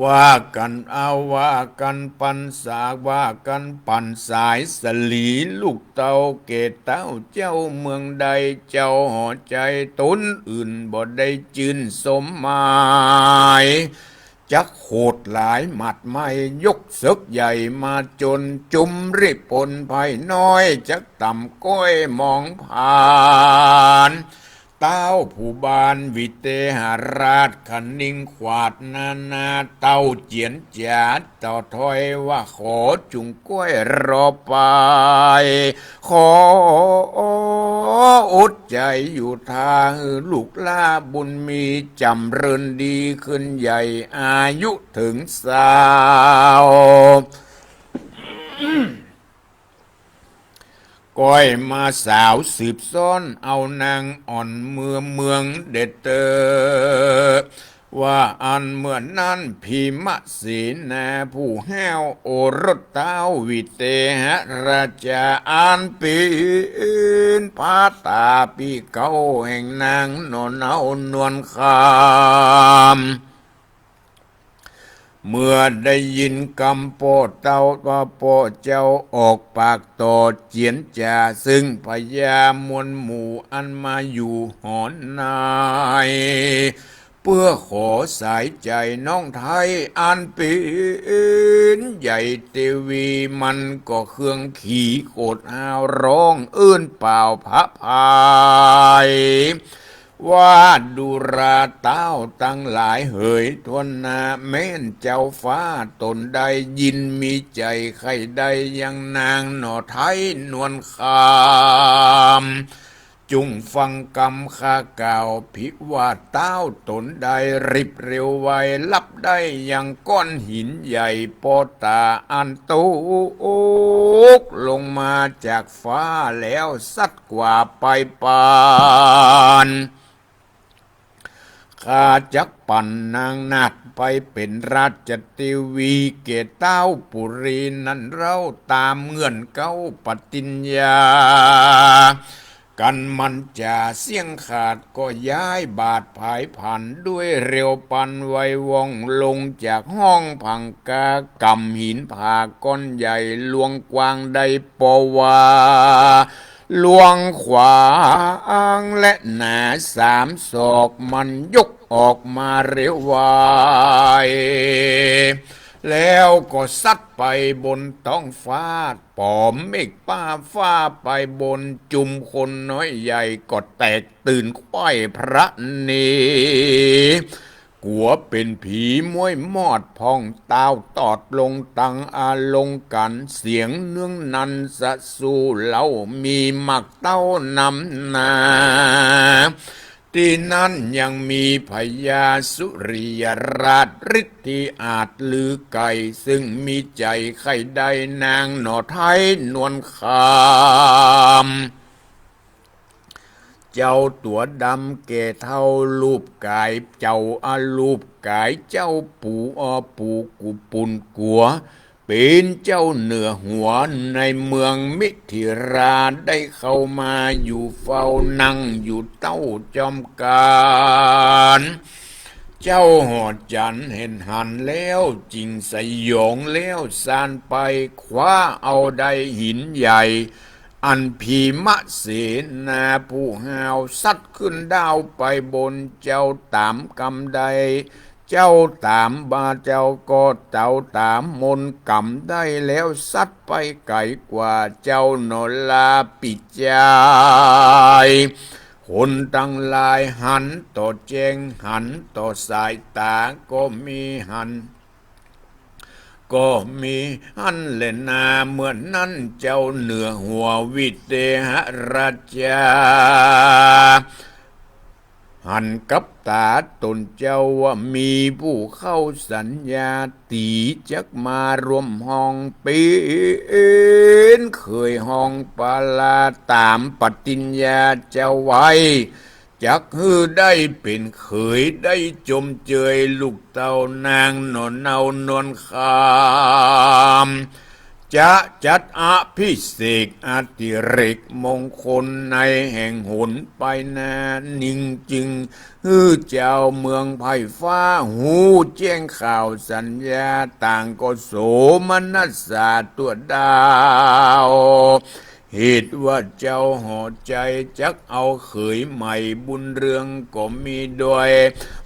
ว่ากั๋นเอาว่ากั๋นปันสา ว่ากั๋นปันสายสลี ลูกเต้าแก่เต้าเจ้าเมืองใด เจ้าหอใจ๋ต๋นอื่นบ่ได้จื้นสมหมาย จักโหดหลายหมัดไหม้ ยกเสิกใหญ่มาจน จุมริปนภัยน้อย จักต่ำก้อยมองผ่าน เต้าผู้บาน วิเตหราชคะนิงขวาดนานา เต้าเจียรจ๋าต่อถ้อยว่า ขอจุ่งก้อยรอไป ขออดใจ๋อยู่ท่า หื้อลูกหล้าบุญมีจ๋ำเริญดีขึ้นใหญ่ อายุเถิงสาว ก้อยมาสาวสืบซ้อน เอานางอ่อนเมืองเมืองเด็ดเตอ ว่าอันเมื่อนั้นพีมเสนาผู้ห้าวโอรสเต้าวิเตหราชา อันเป๋นพระต๋าปี้เก๊าแห่งนางหนอเนาวนวลคำ เมื่อได้ยินกำป้อเต้าว่าป้อเจ้าออกปากต่อเจียรจ๋า ซึ่งพญามวลหมู่อันมาอยู่หอใน เปื้อขอสายใจ๋น้องไท้อันเป๋นใหญ่เตวี มันก็เคืองขีโกรธฮาวร้องเอิ้นเป่าพระพาย ว่าดูราเต้าตังหลายเหย ถ้วนหน้าแม่นเจ้าฟ้าต๋นได้ยิน มีใจ๋ใค่ได้ยังนางหนอไท้นวลคำ จุ่งฟังกำข้ากล่าว ภิวาทเต้าต๋นได้รีบเร็วไว ลับได้ยังก้อนหินใหญ่ ปอต๋าอันตกลงมาจากฟ้าแล้วสัตว์ กว่าไปปาน ข้าจักปั๋นนางนาฏไปเป๋นราชเตวีแก่เต้าปุรีนั้นเล่า ต๋ามเงื่อนเก๊าปฏิญญา กันมันจ๋าเสี้ยงขาดก็ย้ายบาทผายผัน ด้วยเร็วปันไวว่องลงจากห้องผังกา ก๋ำหินผาก้อนใหญ่ลวงกว้างได้ปอว่า ลวงขวางและหนาสามศอก มันยกออกมาเร็วไว แล้วก็สัตว์ไปบนท้องฟ้า ป๋อมเมฆป้าฟ้าไปบน จุมคนน้อยใหญ่ก็แตกตื่นไขว้พระเน กั๋วเป๋นผีม้วยมอดพ่อง เต้าตอดลงตังอาลงกั๋น เสียงเนื้องนันสะสู้เล่า มีมักเต้านำหน้า ตี้นั้นยังมีพญาสุริยราชฤทธิอาจลือไก๋ ซึ่งมีใจ๋ใค่ได้นางหนอไท้นวลคำ เจ้าตั๋วดำแก่เฒ่า รูปก๋ายเจ้า อา รูปก๋ายเจ้าปู่ ออ ปู่กุปุนกั๋ว เป๋นเจ้าเหนือหัวในเมืองมิถิรา ได้เข้ามาอยู่เฝ้า นั่งอยู่เต้าจอมก๋าน เจ้าหอจั๋นเห็นหันแล้ว จึงสยองแล้วซ่านไป คว้าเอาได้หินใหญ่ อันพีมเสนาผู้ห้าว ซัดขึ้นด้าวไปบน เจ้าต๋ามกำใด เจ้าต๋ามบ่า เจ้าก็เต๋าต๋ามมนต์ก๋ำได้แล้ว ซัดไปไก๋กว่าเจ้าหนอลาปิจาย คนตังหลายหันต่อแจ้ง หันต่อสายต๋า ก็มีหัน ก็มีหันแลนา เมื่อนั้นเจ้าเหนือหัววิเทหราชา หันกับต๋าต๋นเจ้าว่า มีผู้เข้าสัญญา ตี๋จักมาร่วมห้อง เป๋นเขยห้องปาลา ต๋ามปฏิญญาเจ้าไว้ จักหื้อได้เป๋นเขย ได้จมเจยลูกเต้านางหนอเนา นวลคำ จะจัดอภิเษกอติเรกมงคล ในแห่งหนไปหน้า นิงจึงหื้อจาวเมืองไพร่ฟ้า ฮู้แจ้งข่าวสัญญา ต่างก็โสมนัสสาตั่วด้าว เหตุว่าเจ้าหอใจ๋จักเอาเขยใหม่ บุญเรืองก็มีโดย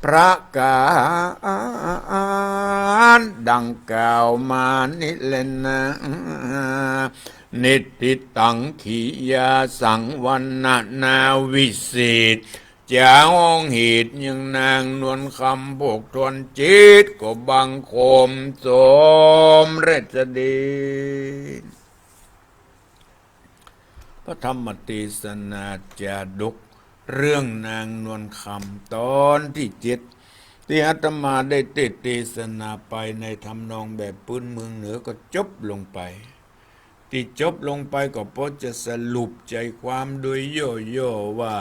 ประก๋านดังกล่าวมานี้แลนา นิฏฐิตัง ขียาสัง วรรณนาวิเศษ จะฮ้องเหตุยังนางนวลคำ พวกทวนจิตก็บังคมสมเร็จดี พระธรรมเตสนาจาดก เรื่องนางนวลคำ ต๋อนตี้เจ็ด ตี้อาตมาได้เตสน์เตสนาไปในทำนองแบบปื๊นเมืองเหนือก็จบลงไป ตี้จบลงไปก็พอจะสรุปใจ๋ความโดยย่อๆ ว่า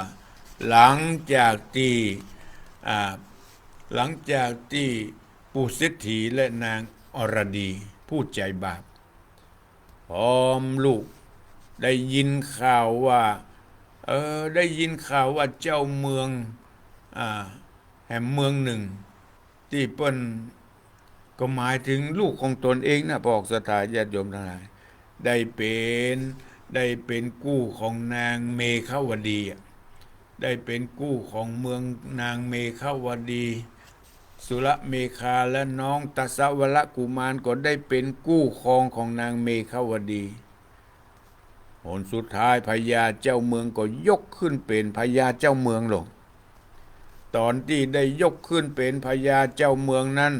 หลังจากตี้ อ่า หลังจากตี้ปู่เศรษฐีและนางอรดีผู้ใจ๋บาป พร้อมลูก ได้ยินข่าวว่า เออ ได้ยินข่าวว่าเจ้าเมือง อ่า แหมเมืองนึ่ง ตี้เปิ้น ก็หมายเถิงลูกของต๋นเองนะ ปอกศรัทธาญาติโยมตังหลาย ได้เป๋น ได้เป๋นกู้ของนางเมขวดีอะ ได้เป๋นกู้ของเมืองนางเมขวดี สุรเมขาและน้องตสวรกุมารก็ได้เป๋นกู้ครองของนางเมขวดี หนสุดท้ายพญาเจ้าเมืองก็ยกขึ้นเป๋นพญาเจ้าเมืองลง ต๋อนตี้ได้ยกขึ้นเป๋นพญาเจ้าเมืองนั้น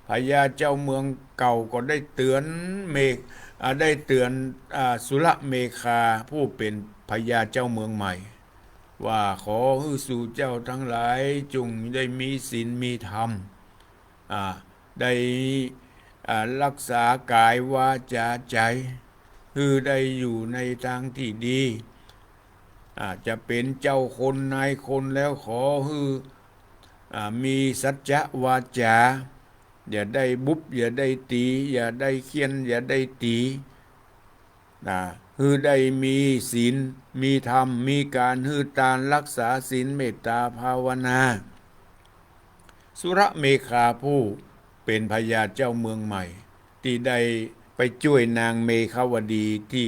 พญาเจ้าเมืองเก่าก็ได้เตื๋อนเมข- อ่า ได้เตื๋อน อ่า สุรเมขาผู้เป๋นพญาเจ้าเมืองใหม่ ว่าขอหื้อสูเจ้าตังหลายจุ่งได้มีศีลมีธรรม อ่า ได้ อ่า ฮักษากายวาจาใจ๋ หื้อได้อยู่ในตางตี้ดี อ่า จะเป๋นเจ้าคนนายคนแล้วขอหื้อ อ่า มีสัจจะวาจา อย่าได้บุบ อย่าได้ตี๋ อย่าได้เฆี่ยน อย่าได้ตี๋ นะ หื้อได้มีศีล มีธรรม มีก๋านหื้อตาน ฮักษาศีล เมตต๋าภาวนา สุรเมขาผู้เป๋นพญาเจ้าเมืองใหม่ ตี้ได้ไปจ้วยนางเมขวดีตี้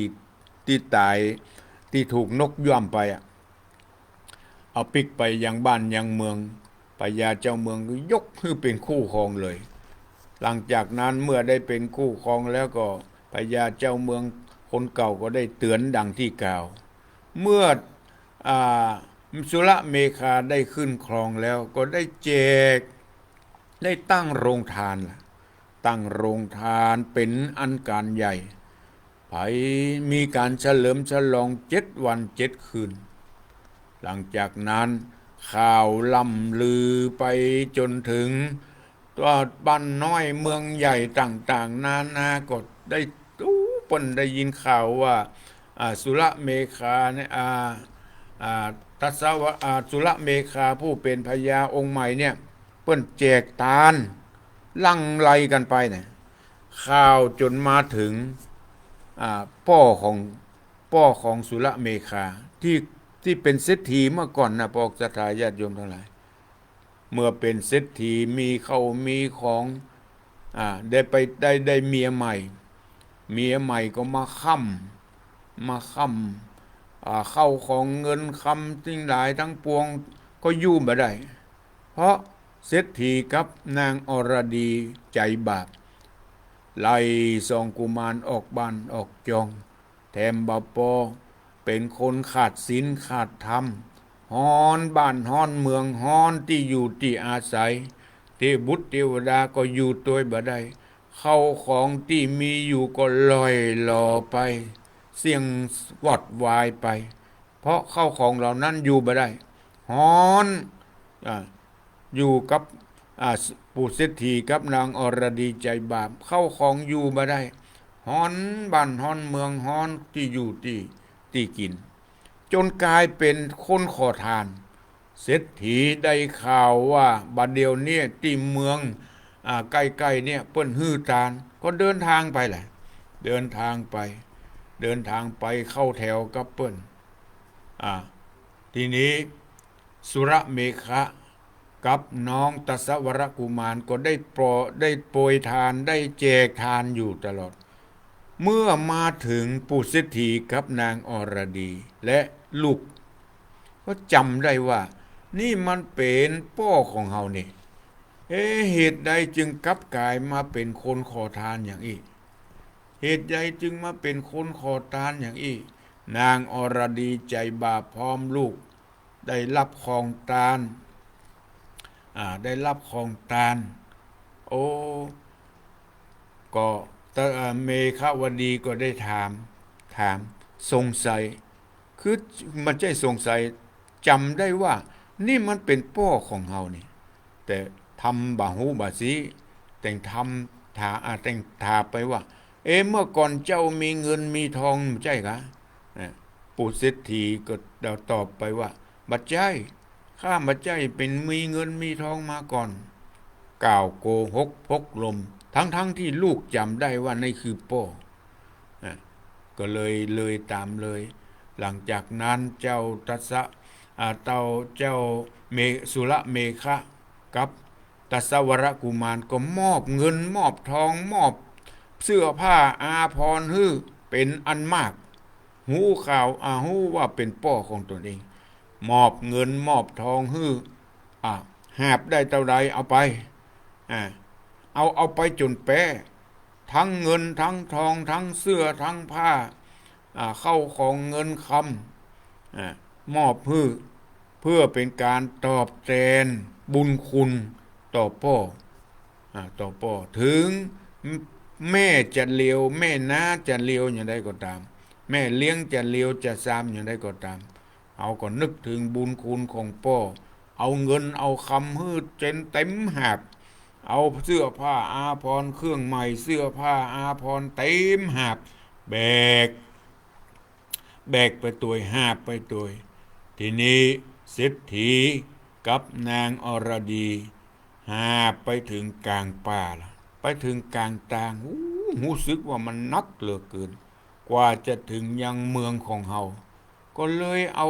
ตี้ต๋าย ตี้ถูกนกย่ำไปอะ เอาปิ๊กไปยังบ้านยังเมือง พญาเจ้าเมืองก็ยกหื้อเป๋นคู่ครองเลย หลังจากนั้นเมื่อได้เป๋นคู่ครองแล้วก็พญาเจ้าเมืองคนเก่าก็ได้เตื๋อนดังตี้กล่าว เมื่อ อ่า สุรเมขาได้ขึ้นครองแล้วก็ได้แจก ได้ตั้งโรงทานล่ะ ตั้งโรงทานเป๋นอันก๋านใหญ่ ไปมีก๋านเฉลิมฉลองเจ็ดวันเจ็ดคืน หลังจากนั้นข่าวล่ำลือไปจ๋นเถิงว่าบ้านน้อยเมืองใหญ่ต่างๆ นานาก็ได้ อู้ เปิ้นได้ยินข่าวว่า อ่า สุรเมขาเนี่ย อ่า อ่า ทัสสวะ อ่า สุรเมขาผู้เป๋นพญาองค์ใหม่เนี่ย เปิ้นแจกตานหลั่งไหลกั๋นไปเนี่ย ข่าวจ๋นมาเถิง อ่า ป้อของ ป้อของสุรเมขา ตี้ ตี้เป๋นเศรษฐีเมื่อก่อนนะ ปอกศรัทธาญาติโยมตังหลาย เมื่อเป๋นเศรษฐีมีเข้ามีของ อ่า ได้ไป ได้ ได้เมียใหม่ เมียใหม่ก็มาค้ำ มาค้ำ อ่า เข้าของเงินคำตังหลายตังปวงก็อยู่บ่ได้ เพราะเศรษฐีกับนางอรดีใจ๋บาป ไล่สองกุมารออกบ้านออกจอง แถมบ่ปอ เป๋นคนขาดศีลขาดธรรม ฮ้อนบ้านฮ้อนเมือง ฮ้อนตี้อยู่ตี้อาศัย เตวบุตรเตวดาก็อยู่ตวยบ่ได้ เข้าของตี้มีอยู่ก็ล่อยหล่อไป เสี้ยงวอดวายไป เพราะเข้าของเหล่านั้นอยู่บ่ได้ ฮ้อน อ่า อยู่กับ อ่า ปู่เศรษฐีกับนางอรดีใจ๋บาป เข้าของอยู่บ่ได้ ฮ้อนบ้านฮ้อนเมือง ฮ้อนตี้อยู่ตี้ ตี้กิ๋น จ๋นก๋ายเป๋นคนขอทาน เศรษฐีได้ข่าวว่าบ่าเดี่ยวนี้ตี้เมือง อ่า ใก้ๆ เนี่ยเปิ้นหื้อตาน ก็เดินทางไปแหละ เดินทางไป เดินทางไปเข้าแถวกับเปิ้น อ่า ทีนี้สุรเมขะกับน้องทัสสวรกุมารก็ได้ปอ ได้โปรยตาน ได้แจกตานอยู่ตลอด เมื่อมาเถิงปู่เศรษฐีกับนางอรดีและลูก ก็จ๋ำได้ว่า นี่มันเป๋นป้อของเฮานี่ เอ๊ะ เหตุใดจึงกลับก๋ายมาเป๋นคนขอตานอย่างอี้ เหตุใดจึงมาเป๋นคนขอตานอย่างอี้ นางอรดีใจ๋บาปพร้อมลูก ได้ฮับของตาน อ่า ได้ฮับของตาน โอ้ ก็ตะ อ่า เมขวดีก็ได้ถาม ถาม สงสัย คือบ่ใจ้สงสัย จ๋ำได้ว่า นี่มันเป๋นป้อของเฮานี่ แต่ทำบ่ฮู้บ่ซี้ แต่งทำถา อ่า แต่งถามไปว่า เอ๊ะ เมื่อก่อนเจ้ามีเงินมีทองบ่ใจ้กา อ่า ปู่เศรษฐีก็ตอบไปว่า บ่ใจ้ ข้าบ่ใจ้เป๋นมีเงินมีทองมาก่อน กล่าวโกหกพกลม ทั้งๆ ตี้ลูกจ๋ำได้ว่านี่คือป้อ อ่ะ ก็เลย เลยต๋ามเลย หลังจากนั้นเจ้าทัสสะ อ่า เต้า เจ้าเม สุรเมขะกับทัสสวรกุมารก็มอบเงินมอบทอง มอบเสื้อผ้าอาภรณ์หื้อเป๋นอันมาก ฮู้ข่าว อ่า ฮู้ว่าเป๋นป้อของตนเอง มอบเงินมอบทองหื้อ อ่า หาบได้เต้าใดเอาไป อ่า เอา เอาไปจ๋นแป๊ ทั้งเงินทั้งทอง ทั้งเสื้อทั้งผ้า อ่า เข้าของเงินคำ อ่า มอบหื้อ เพื่อเป๋นก๋านตอบแตนบุญคุณต่อป้อ อ่า ต่อป้อ เถิงแม่จะเลว แม่น้าจะเลวอย่างใดก็ต๋าม แม่เลี้ยงจะเลวจะซามอย่างใดก็ต๋าม เฮาก็นึกเถิงบุญคุณของป้อ เอาเงินเอาคำหื้อจ๋นเต๋มหาบ เอาเสื้อผ้าอาภรณ์เครื่องใหม่ เสื้อผ้าอาภรณ์เต๋มหาบ แบก แบกไปตวย หาบไปตวย ทีนี้เศรษฐีกับนางอรดี หาบไปเถิงก๋างป่าละ ไปเถิงก๋างตาง อู้ ฮู้สึกว่ามันหนักเหลือเกิน กว่าจะเถิงยังเมืองของเฮา ก็เลยเอา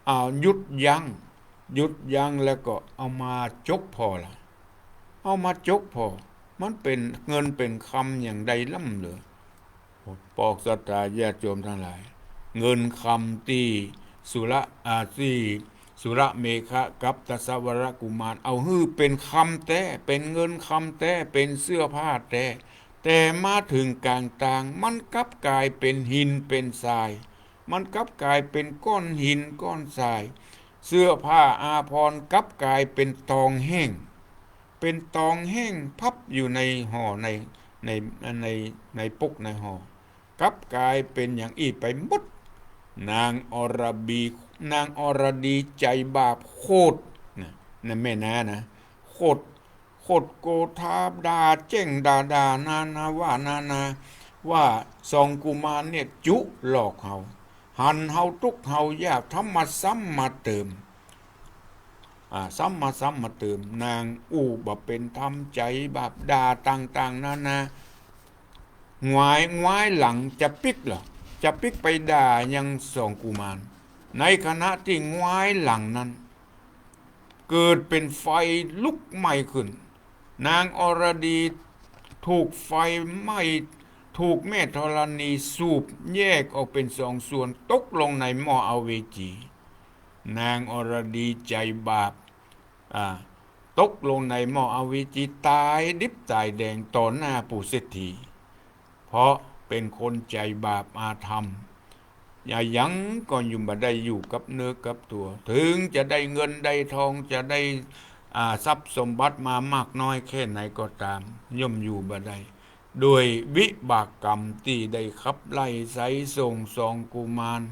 อ่า หยุดยั้ง หยุดยั้งแล้วก็เอามาจกผ่อละ เอามาจกผ่อ มันเป๋นเงินเป๋นคำอย่างใดล้ำเหลือ ปอกศรัทธาญาติโยมตังหลาย เงินคำตี้สุร อ่า ตี้สุรเมขะกับทัสสวรกุมารเอาหื้อเป๋นคำแต๊ เป๋นเงินคำแต๊ เป๋นเสื้อผ้าแต๊ แต่มาเถิงก๋างตาง มันกลับก๋ายเป๋นหินเป๋นทราย มันกลับก๋ายเป๋นก้อนหินก้อนทราย เสื้อผ้าอาภรณ์กลับก๋ายเป๋นตองแห้ง เป๋นตองแห้งพับอยู่ในห่อ ใน ใน ใน ในปุกในห่อ กลับก๋ายเป๋นอย่างอี้ไปหมด นางอรดี นางอรดีใจ๋บาปโคตรนะ นั่นแม่น้านะ โคตร โคตรโกธา ด่าแจ้งด่าด่านานาว่านานา ว่าสองกุมารเนี่ยจุหลอกเฮา หันเฮาตุ๊กข์เฮายาก ทำมาซ้ำมาเติม อ่า ซ้ำมา ซ้ำมาเติม นางอู้บ่เป๋นธรรม ใจ๋บาป ด่าต่างๆ นานา หงาย หงายหลังจะปิ๊กเหรอ จะปิ๊กไปด่ายังสองกุมาร ในขณะตี้หงายหลังนั้น เกิดเป๋นไฟลุกไหม้ขึ้น นางอรดีถูกไฟไหม้ ถูกแม่ธรณีสูบแยกออกเป๋นสองส่วน ตกลงในหม้ออเวจี นางอรดีใจ๋บาป อ่า ตกลงในหม้ออเวจี ต๋ายดิบต๋ายแดงต่อหน้าปู่เศรษฐี เพราะเป๋นคนใจ๋บาปอาธรรม อะหยังก็อยู่บ่ได้ อยู่กับเนื้อกับตั๋ว เถิงจะได้เงินได้ทอง จะได้ อ่า ทรัพย์สมบัติมามากน้อยแค่ไหนก็ต๋าม ย่อมอยู่บ่ได้ ด้วยวิบากกรรมตี้ได้ขับไล่ไสส่งสองกุมาร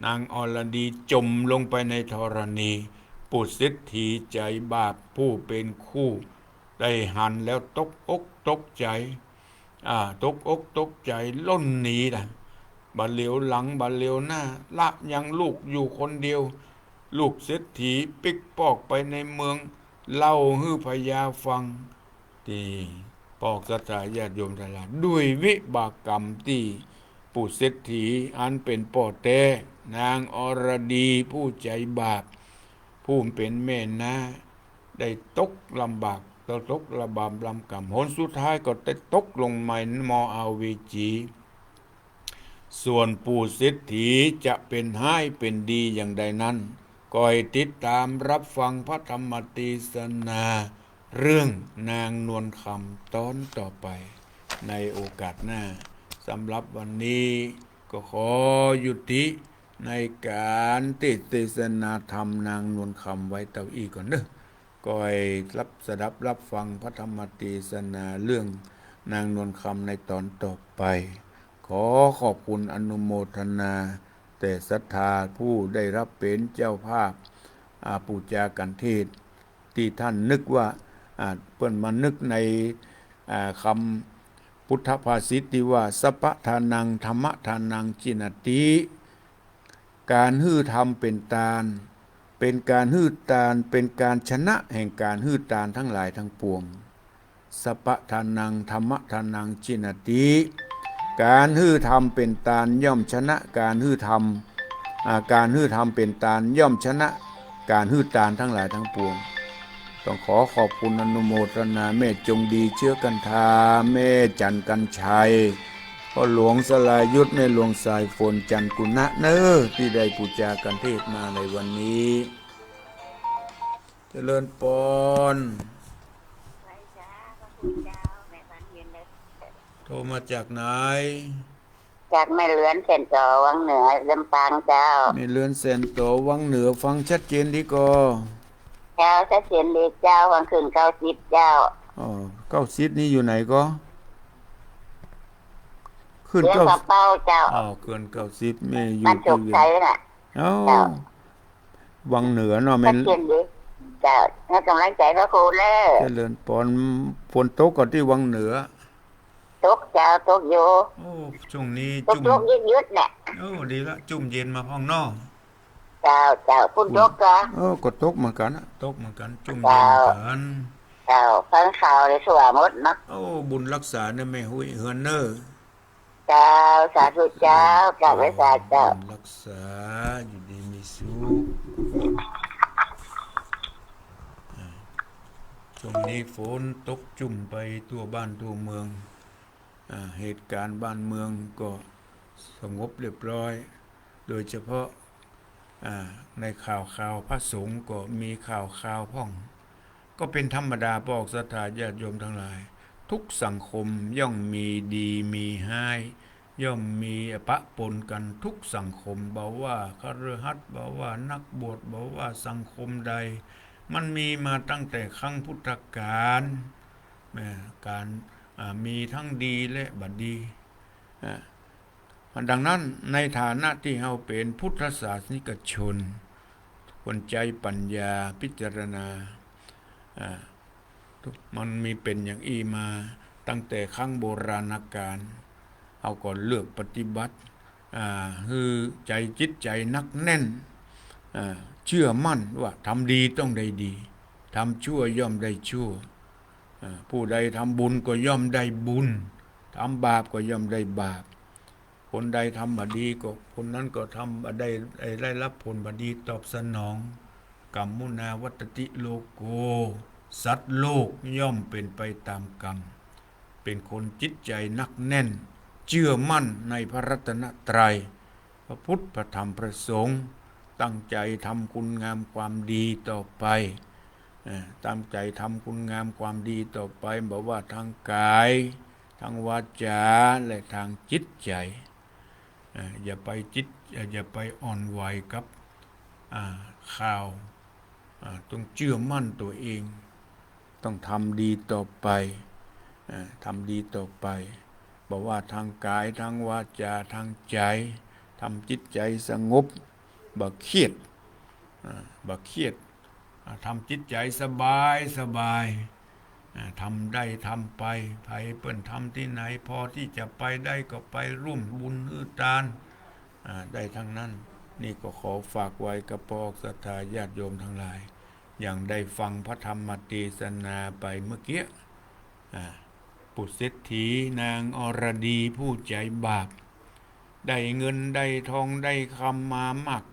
นางอรดีจ๋มลงไปในธรณี ปู่เศรษฐีใจ๋บาปผู้เป๋นคู่ ได้หันแล้วตกอกตกใจ๋ อ่า ตกอกตกใจ๋ ล่นหนีละ บ่เหลียวหลัง บ่เหลียวหน้า ละยังลูกอยู่คนเดียว ลูกเศรษฐีปิ๊กปอกไปในเมือง เล่าหื้อพญาฟัง ตี้ปอกศรัทธาญาติโยมตังหลาย ด้วยวิบากกรรมตี้ปู่เศรษฐีอันเป๋นป้อแต๊ นางอรดีผู้ใจ๋บาป ผู้เป๋นแม่น้า ได้ตกลำบาก ตกระบำลำกำ หนสุดท้ายก็ได้ตกลงในหม้ออเวจี ส่วนปู่เศรษฐีจะเป๋นฮ้ายเป๋นดีอย่างใดนั้น ก็ให้ติดต๋ามรับฟังพระธรรมเตสนา เรื่องนางนวลคำต๋อนต่อไป ในโอกาสหน้า สำหรับวันนี้ก็ขอยุติในก๋านเตสน์เตสนาธรรมนางนวลคำไว้เต้าอี้ก่อนเนาะ ก็ให้รับ สดับรับฟังพระธรรมเตสนาเรื่องนางนวลคำในต๋อนต่อไป ขอขอบคุณอนุโมทนา แต่ศรัทธาผู้ได้รับเป๋นเจ้าภาพ อ่า ปู๋จากัณฑ์เทศน์ ตี้ต้านนึกว่า อ่า เปิ้นมานึกใน อ่า กำพุทธภาษิตตี้ว่า สัพพะทานัง ธัมมะทานัง จิณาติ ก๋านหื้อธรรมเป๋นตาน เป๋นก๋านหื้อตาน เป๋นก๋านชนะแห่งก๋านหื้อตานตังหลายตังปวง สัพพะทานัง ธัมมะทานัง จิณาติ ก๋านหื้อธรรมเป๋นตานย่อมชนะก๋านหื้อธรรม อ่า ก๋านหื้อธรรมเป๋นตานย่อมชนะก๋านหื้อตานตังหลายตังปวง ต้องขอขอบคุณอนุโมทนาแม่จงดี เชื้อกันทา แม่จันทร์กันชัย พ่อหลวงสรายุทธ แม่หลวงสายฝน จันทร์กุณะเนาะ ตี้ได้ปู๋จากัณฑ์เทศน์มาในวันนี้ เจริญปอน โทรมาจากไหน จากแม่เรือนแสนต๋อวังเหนือ ลำปางเจ้า แม่เรือนแสนต๋อวังเหนือ ฟังชัดเจนดีก่อ เจ้า ชัดเจนดีเจ้า ฟังเขื่อนเก้าสิบเจ้า อ๋อ เก้าสิบนี่อยู่ไหนก่อ เขื่อนเก้า เขื่อนเก้าสิบเจ้า อ๋อ เขื่อนเก้าสิบ แม่อยู่ บ้านโชคชัยน่ะ ตี้เวียง อ๋อ เจ้า วังเหนือเนาะ แม่ ชัดเจนดี เจ้า ให้กำลังใจพระครูเน่อ เจริญปอน ฝนตกก่อตี้วังเหนือ ตกเจ้า ตกอยู่ โอ้ ช่วงนี้ ตก จุ่ม ตกหยุดๆ เนี่ย โอ้ ดีละ จุ่มเย็นมาพ่องเนาะ เจ้า เจ้า ปุ้นตกก่อ เออ ก็ตกเหมือนกั๋นน่ะ ตกเหมือนกั๋น จุ่มเย็นเหมือนกั๋น เจ้า ฟังข่าวเลยทั่วหมดเนาะ โอ้ บุญรักษาเน่อแม่หุ้ย เฮือนเน่อ เจ้า สาธุเจ้า กราบไหว้สาเจ้า รักษา อยู่ดีมีสุข อ่า ช่วงนี้ฝนตกจุ่มไปทั่วบ้านทั่วเมือง อ่า เหตุก๋ารณ์บ้านเมืองก็สงบเรียบร้อย โดยเฉพาะ อ่า ในข่าวคราวพระสงฆ์ก็มีข่าวคราวพ่อง ก็เป๋นธรรมดา ปอกศรัทธาญาติโยมตังหลาย ทุกสังคมย่อมมีดีมีฮ้าย ย่อมมีปะปนกั๋นทุกสังคม บ่ว่าคฤหัสถ์ บ่ว่านักบวช บ่ว่าสังคมใด มันมีมาตั้งแต่ครั้งพุทธกาล นะ ก๋าน อ่า มีตังดีและบ่ดี อ่า ดังนั้นในฐานะตี้เฮาเป๋นพุทธศาสนิกชน ควรใจ๊ปัญญาพิจารณา อ่า มันมีเป๋นอย่างอี้มาตั้งแต่ครั้งโบราณกาล เฮาก็เลือกปฏิบัติ อ่า หื้อใจ๋จิตใจ๋หนักแน่น อ่า เจื้อมั่นว่าทำดีต้องได้ดี ทำชั่วย่อมได้ชั่ว อ่า ผู้ใดทำบุญก็ย่อมได้บุญ ทำบาปก็ย่อมได้บาป คนใดทำบ่ดีก็คนนั้นก็ทำบ่ได้ ได้รับผลบ่ดีตอบสนอง กัมมุนาวัตติโลโก สัตว์โลกย่อมเป็นไปตามกรรม เป็นคนจิตใจ๋หนักแน่น เจื้อมั่นในพระรัตนตรัย พระพุทธ พระธรรม พระสงฆ์ ตั้งใจ๋ทำคุณงามความดีต่อไป เอ่อ ตั้งใจ๋ทำคุณงามความดีต่อไป บ่ว่าทางกาย ทางวาจา และทางจิตใจ๋ เอ่อ อย่าไปจิต อย่าไปอ่อนไหวกับ อ่า ข่าว อ่า ต้องเจื้อมั่นตั๋วเอง ต้องทำดีต่อไป อ่า ทำดีต่อไป บ่ว่าทางกาย ทางวาจา ทางใจ๋ ทำจิตใจ๋สงบ บ่เคียด อ่า บ่เคียด อ่า ทำจิตใจ๋สบายสบาย อ่า ทำได้ทำไป ใผเปิ้นทำตี้ไหน พอตี้จะไปได้ก็ไปร่วมบุญหื้อตาน อ่า ได้ทั้งนั้น นี่ก็ขอฝากไว้กับพวกศรัทธาญาติโยมทั้งหลาย อย่างได้ฟังพระธรรมเตสนาไปเมื่อกี้ อ่า ปุตเศรษฐีนางอรดีผู้ใจ๋บาป ได้เงินได้ทองได้คำมามาก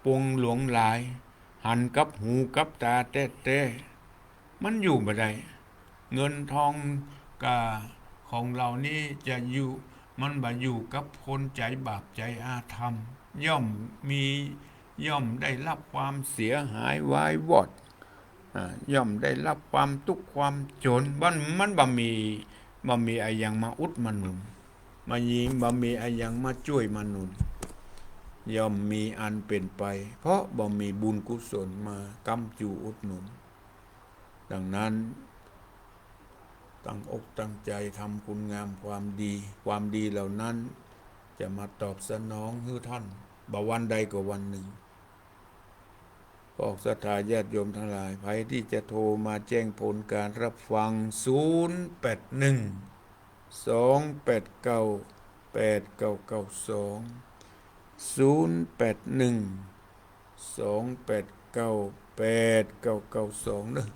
ปวงหลวงหลาย หันกับหูกับต๋าแต๊ๆ มันอยู่บ่ได้ เงินทองก้าของเหล่านี้จะอยู่ มันบ่อยู่กับคนใจ๋บาปใจ๋อาธรรม ย่อมมี ย่อมได้รับความเสียหายวายวอด อ่า ย่อมได้รับความตุ๊กข์ความจ๋น มัน มันบ่มี บ่มีอะหยังมาอุดมาหนุน บ่มี บ่มีอะหยังมาจ้วยมาหนุน ย่อมมีอันเป๋นไป เพราะบ่มีบุญกุศลมาค้ำจูอุดหนุน ดังนั้น ตั้งอกตั้งใจ๋ทำคุณงามความดี ความดีเหล่านั้นจะมาตอบสนองหื้อต้าน บ่วันใดก็วันนึ่ง พวกศรัทธาญาติโยมทั้งหลาย ใผตี้จะโทรมาแจ้งผลการรับฟัง ศูนย์แปดหนึ่ง สองแปดเก้า แปดเก้าเก้าสอง ศูนย์แปดหนึ่ง สองแปดเก้า แปดเก้าเก้าสอง เนาะ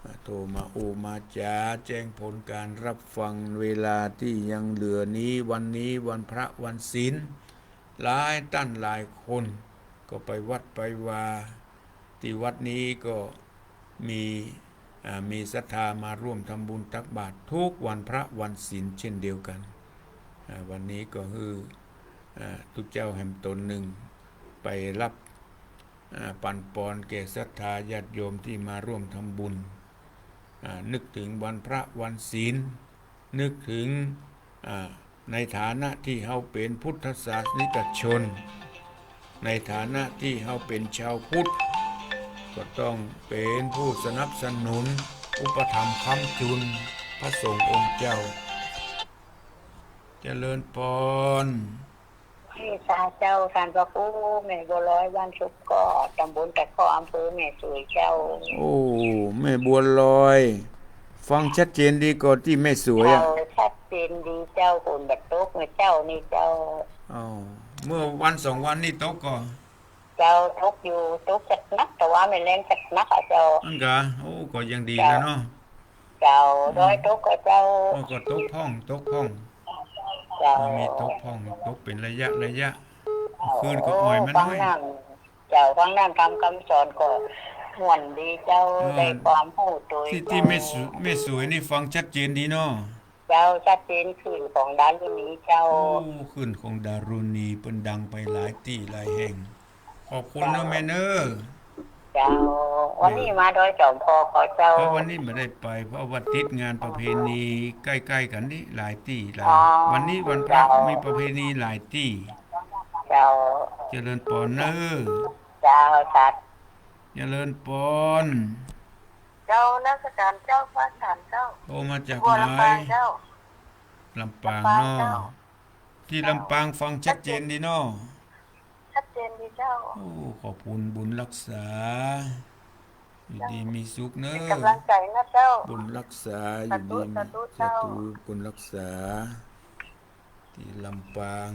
อ่า โทรมาอู้มาจ๋าแจ้งผลการรับฟัง เวลาตี้ยังเหลือนี้ วันนี้วันพระวันศีล หลายต้านหลายคนก็ไปวัดไปวา ตี้วัดนี้ก็มี อ่า มีศรัทธามาร่วมทำบุญตักบาตรทุกวันพระวันศีลเช่นเดียวกัน อ่า วันนี้ก็หื้อ อ่า ตุ๊เจ้าแหมต๋นนึ่งไปฮับ อ่า ปันปอนแก่ศรัทธาญาติโยมตี้มาร่วมทำบุญ อ่า นึกเถิงวันพระวันศีล นึกเถิง อ่า ในฐานะตี้เฮาเป๋นพุทธศาสนิกชน ในฐานะตี้เฮาเป๋นชาวพุทธ ก็ต้องเป๋นผู้สนับสนุน อุปถัมภ์ค้ำจุนพระสงฆ์องค์เจ้า เจริญปอน นี่สาเจ้า ต้านพระครู แม่บัวลอย บ้านสุกเกาะ ต๋ำบลตะเคาะ อำเภอแม่สวยเจ้า โอ้ แม่บัวลอย ฟังชัดเจนดีก่อตี้แม่สวยอะ เจ้า ชัดเจนดีเจ้า ฝนบ่ตกเมื่อเจ๊านี่เจ้า อ้าว เมื่อวันสองวันนี้ตกก่อ เจ้า ตกอยู่ ตกจัดหนัก แต่ว่าไม่แรงจัดหนักอะเจ้า อั้นกา โอ้ ก็ยังดีแล้วเนาะ เจ้า อืม ดอยตกก่อเจ้า โอ้ ก็ตกพ่อง ตกพ่อง เจ้า มันมีตกพ่อง ตกเป๋นระยะระยะ โอ้ คืนก็อ่อยมาหน้อย ฟังน้ำ เจ้า ฟังน้ำธรรมคำสอนก็ม่วนดีเจ้า เออ ได้ความรู้โดย ตี้ ตี้แม่สวย แม่สวยนี่ฟังชัดเจนดีเนาะ เจ้า ชัดเจนขึ้นของดารุณีเจ้า โอ้ ขึ้นของดารุณี เปิ้นดังไปหลายตี้หลายแห่ง ขอบคุณนะแม่เนอะ เจ้า วันนี้มาดอยจอมพอกก่อเจ้า เพราะวันนี้บ่ได้ไป เพราะว่าติดงานประเพณีใก้ๆ กั๋นนี่หลายตี้หลาย อ๋อ วันนี้วันพระ เจ้า มีประเพณีหลายตี้ เจ้า เจริญปอนเนอะ เจ้า สาธุ เจริญปอน เจ้า นมัสก๋านเจ้า พระอาจารย์เจ้า โทรมาจากไหน บัวลำปางเจ้า ลำปางเนาะ ลำปางเจ้า ตี้ลำปางฟังชัดเจนดีเนาะ ชัดเจนดีเจ้า โอ้ ขอบคุณบุญรักษา อยู่ดีมีสุขเนอะ เจ้า เป็นกำลังใจนะเจ้า บุญรักษา อยู่ดีมี สาธุ สาธุเจ้า สาธุ บุญรักษา ตี้ลำปาง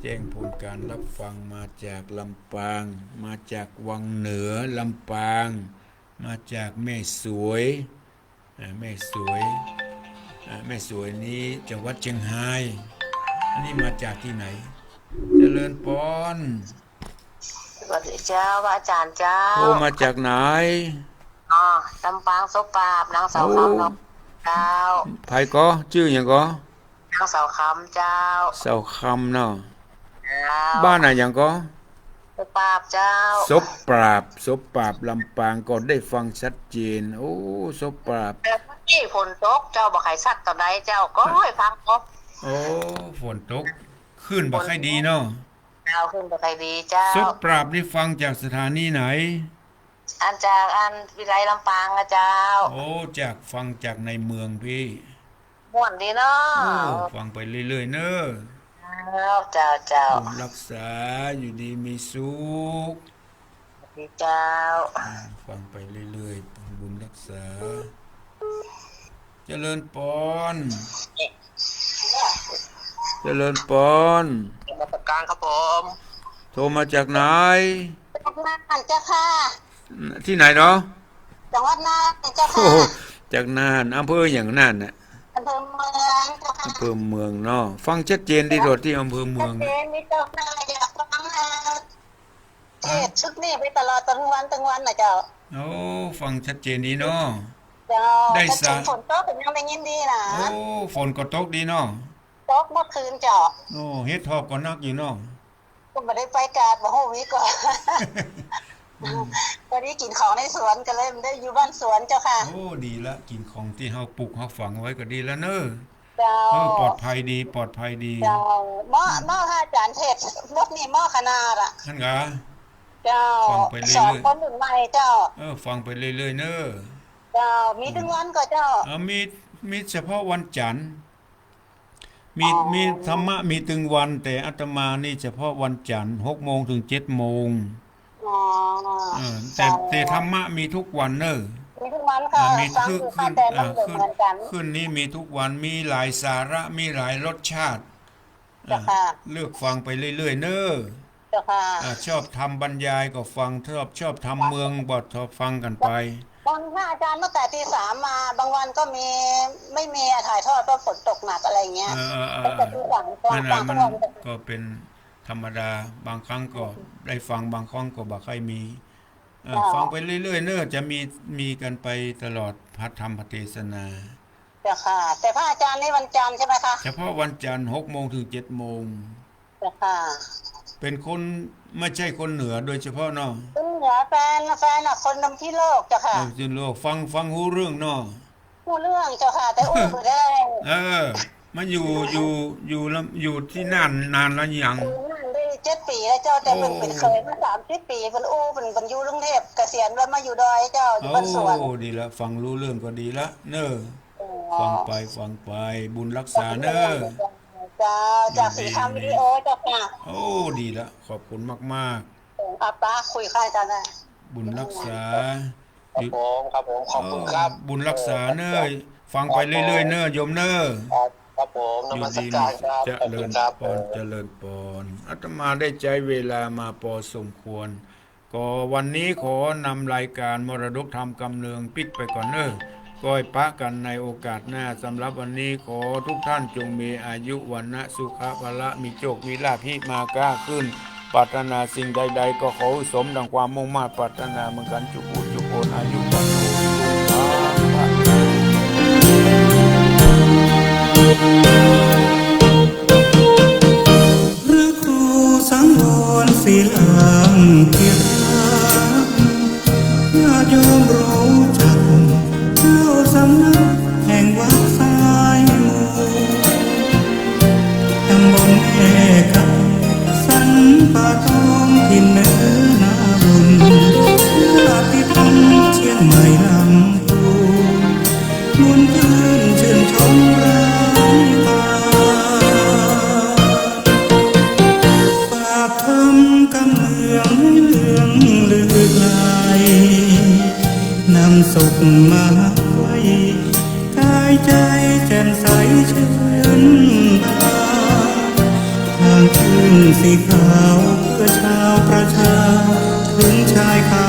แจ้งผลการรับฟังมาจากลำปาง มาจากวังเหนือลำปาง มาจากแม่สวย อ่า แม่สวย อ่า แม่สวยนี้จังหวัดเชียงฮาย อันนี้มาจากตี้ไหน เจริญปอน สวัสดีเจ้า พระอาจารย์เจ้า โทรมาจากไหน อ๋อ ลำปางโสปราบ นางสาวคำ โอ้ เจ้า ใผก่อ จื้อหยังก่อ นางสาวคำเจ้า สาวคำเนาะ เจ้า บ้านอะหยังก่อ โสปราบเจ้า โสปราบ โสปราบ ลำปางก็ได้ฟังชัดเจน โอ้ โสปราบ แต่เมื่อกี้ฝนตกเจ้า บ่ใค่ชัดเต้าใดเจ้า ก็ให้ฟังเนาะ โอ้ ฝนตก คลื่นบ่ใค่ดีเนาะ เจ้า คลื่นบ่ใค่ดีเจ้า โสปราบนี่ฟังจากสถานีไหน อันจากอันวิทยาลัยลำปางอะเจ้า โอ้ จากฟังจากในเมืองปี้ ม่วนดีเนาะ โอ้ ฟังไปเรื่อยๆ เน่อ เจ้า เจ้า เจ้า บุญรักษา อยู่ดีมีสุข ดีเจ้า อ่า ฟังไปเรื่อยๆ บุญรักษา เจริญปอน เจริญปอน นมัสการครับผม โทรมาจากไหน จากน่านเจ้าค่ะ ตี้ไหนเนาะ จังหวัดน่านเจ้าค่ะ โอ้ จากน่าน อำเภอหยังน่านน่ะ อำเภอเมืองเจ้าค่ะ อำเภอเมืองเนาะ ฟังชัดเจนดีโลดตี้อำเภอเมือง ชัดเจนดีเจ้าค่ะ อยากฟัง เอ่อ เทศน์ชุดนี้ไปตลอดตึงวันตึงวันน่ะเจ้า โอ้ ฟังชัดเจนดีเนาะ เจ้า ได้สา แต่ฝนตกก็ยังได้ยินดีนะ โอ้ ฝนก็ตกดีเนาะ ตกเมื่อคืนเจ้า โอ้ เห็ดถอบก็หนักอยู่เนาะ ก็บ่ได้ไปกาด บ่ฮู้มีก่อ อืม พอดีกิ๋นของในสวนก็เลยได้อยู่บ้านสวนเจ้าค่ะ โอ้ ดีละ กิ๋นของตี้เฮาปลูกเฮาฝังไว้ก็ดีละเน่อ เจ้า เออ ปลอดภัยดี ปลอดภัยดี เจ้า เหมาะ เหมาะค่ะอาจารย์ เทศน์บทนี้เหมาะขนาดอะ หั้นกา เจ้า ฟังไปเรื่อยๆ สอนคนรุ่นใหม่เจ้า เออ ฟังไปเรื่อยๆ เน่อ เจ้า มีตึงวันก่อเจ้า เออ มี มีเฉพาะวันจันทร์ มี อ๋อ มีธรรมะมีตึงวัน แต่อาตมานี่เฉพาะวันจันทร์ หกโมงเถิงเจ็ดโมง อ๋อ เออ แต่ เจ้า แต่ธรรมะมีทุกวันเน่อ มีทุกวันค่ะ อ่า มี ฟังอยู่ค่ะ ขึ้น แต่มัน อ่า บ่เหมือนกั๋น ขึ้น ขึ้นนี้มีทุกวัน มีหลายสาระ มีหลายรสชาติ เจ้าค่ะ อ่า เลือกฟังไปเรื่อยๆ เน่อ เจ้าค่ะ อ่า ชอบธรรมบรรยายก็ฟัง ชอบ ชอบธรรมเมืองก็ฟังกั๋นไป บางครั้งอาจารย์ตั้งแต่ตีสามมา บางวันก็มี ไม่มีถ่ายทอดเพราะฝนตกหนักอะไรอย่างเงี้ย เออ เออ เออ ตั้งแต่ตีสาม นั่นน่ะ ฟังทุกวัน มันก็เป๋นธรรมดา บางครั้งก็ได้ฟัง บางครั้งก็บ่ใค่มี เออ เจ้า ฟังไปเรื่อยๆ เน่อ จะมี มีกั๋นไปตลอด พระธรรมเทศนา เจ้าค่ะ แต่พระอาจารย์นี่วันจันทร์ใช่ไหมคะ เฉพาะวันจันทร์ หกโมงเถิงเจ็ดโมง เจ้าค่ะ เป๋นคน ไม่ใช่คนเหนือโดยเฉพาะเนาะ คนเหนือ แฟน แฟนอะคนพิษณุโลกเจ้าค่ะ เออ พิษณุโลก ฟัง ฟังฮู้เรื่องเนาะ ฮู้เรื่องเจ้าค่ะ แต่อู้บ่ได้ เออ มาอยู่ อยู่ อยู่ละ อยู่ตี้น่านนานแล้วยัง อยู่น่านได้เจ็ดปี๋แล้วเจ้า แต่เปิ้น โอ้ เปิ้นเขยมาสามสิบปี๋ เปิ้นอู้ เปิ้น เปิ้นอยู่กรุงเทพฯ เกษียณแล้วมาอยู่ดอยเจ้า อยู่บ้านสวน โอ้ ดีละ ฟังฮู้เรื่องก็ดีละเน่อ อ๋อ ฟังไป ฟังไป บุญรักษาเน่อ เจ้า จากศรีคำวิดีโอเจ้าค่ะ โอ้ ดีละ ขอบคุณมากๆ อ่ะ ป้าคุยค่ะอาจารย์นะ บุญรักษา ครับผม ครับผม ขอบคุณครับ เออ บุญรักษาเน่อ ฟังไปเรื่อยๆ เน่อ โยมเน่อ ครับ ครับผม นมัสการครับ อยู่ดีมีสุข เจริญปอน ขอบคุณครับ เจริญปอน อาตมาได้ใจ๊เวลามาปอสมควร ก็วันนี้ขอนำรายการมรดกธรรมกำเนืองปิ๊กไปก่อนเน่อ ก้อยปะกั๋นในโอกาสหน้า สำหรับวันนี้ขอทุกท่านจงมีอายุ วรรณะ สุขะ พละ มีโชค มีลาภ ฮิมาก้าขึ้น ปรารถนาสิ่งใดๆ ก็ขอหื้อสมดังความมุ่งมาดปรารถนาเหมือนกั๋น จุ๊กจุ๊ก จุ๊กคน อายุ วันโน สุขัง พระครูสังวรศิลาธิราช ญาติโยมรู้จัก เจ้าสำนักแห่งวัดสายมู ตำบลแม่กำ สันป่าตอง ถิ่นเหนือนาบุญ ญาติธรรมเชียงใหม่ลำพูน ม่วนซื่นชื่นชมรายการ ปากธรรมกำเนืองเรื่องลือไกล นำสุขมาให้ กายใจแจ่มใสชื่นบา สีขาวเปื้อชาวประชา เถิงชายคา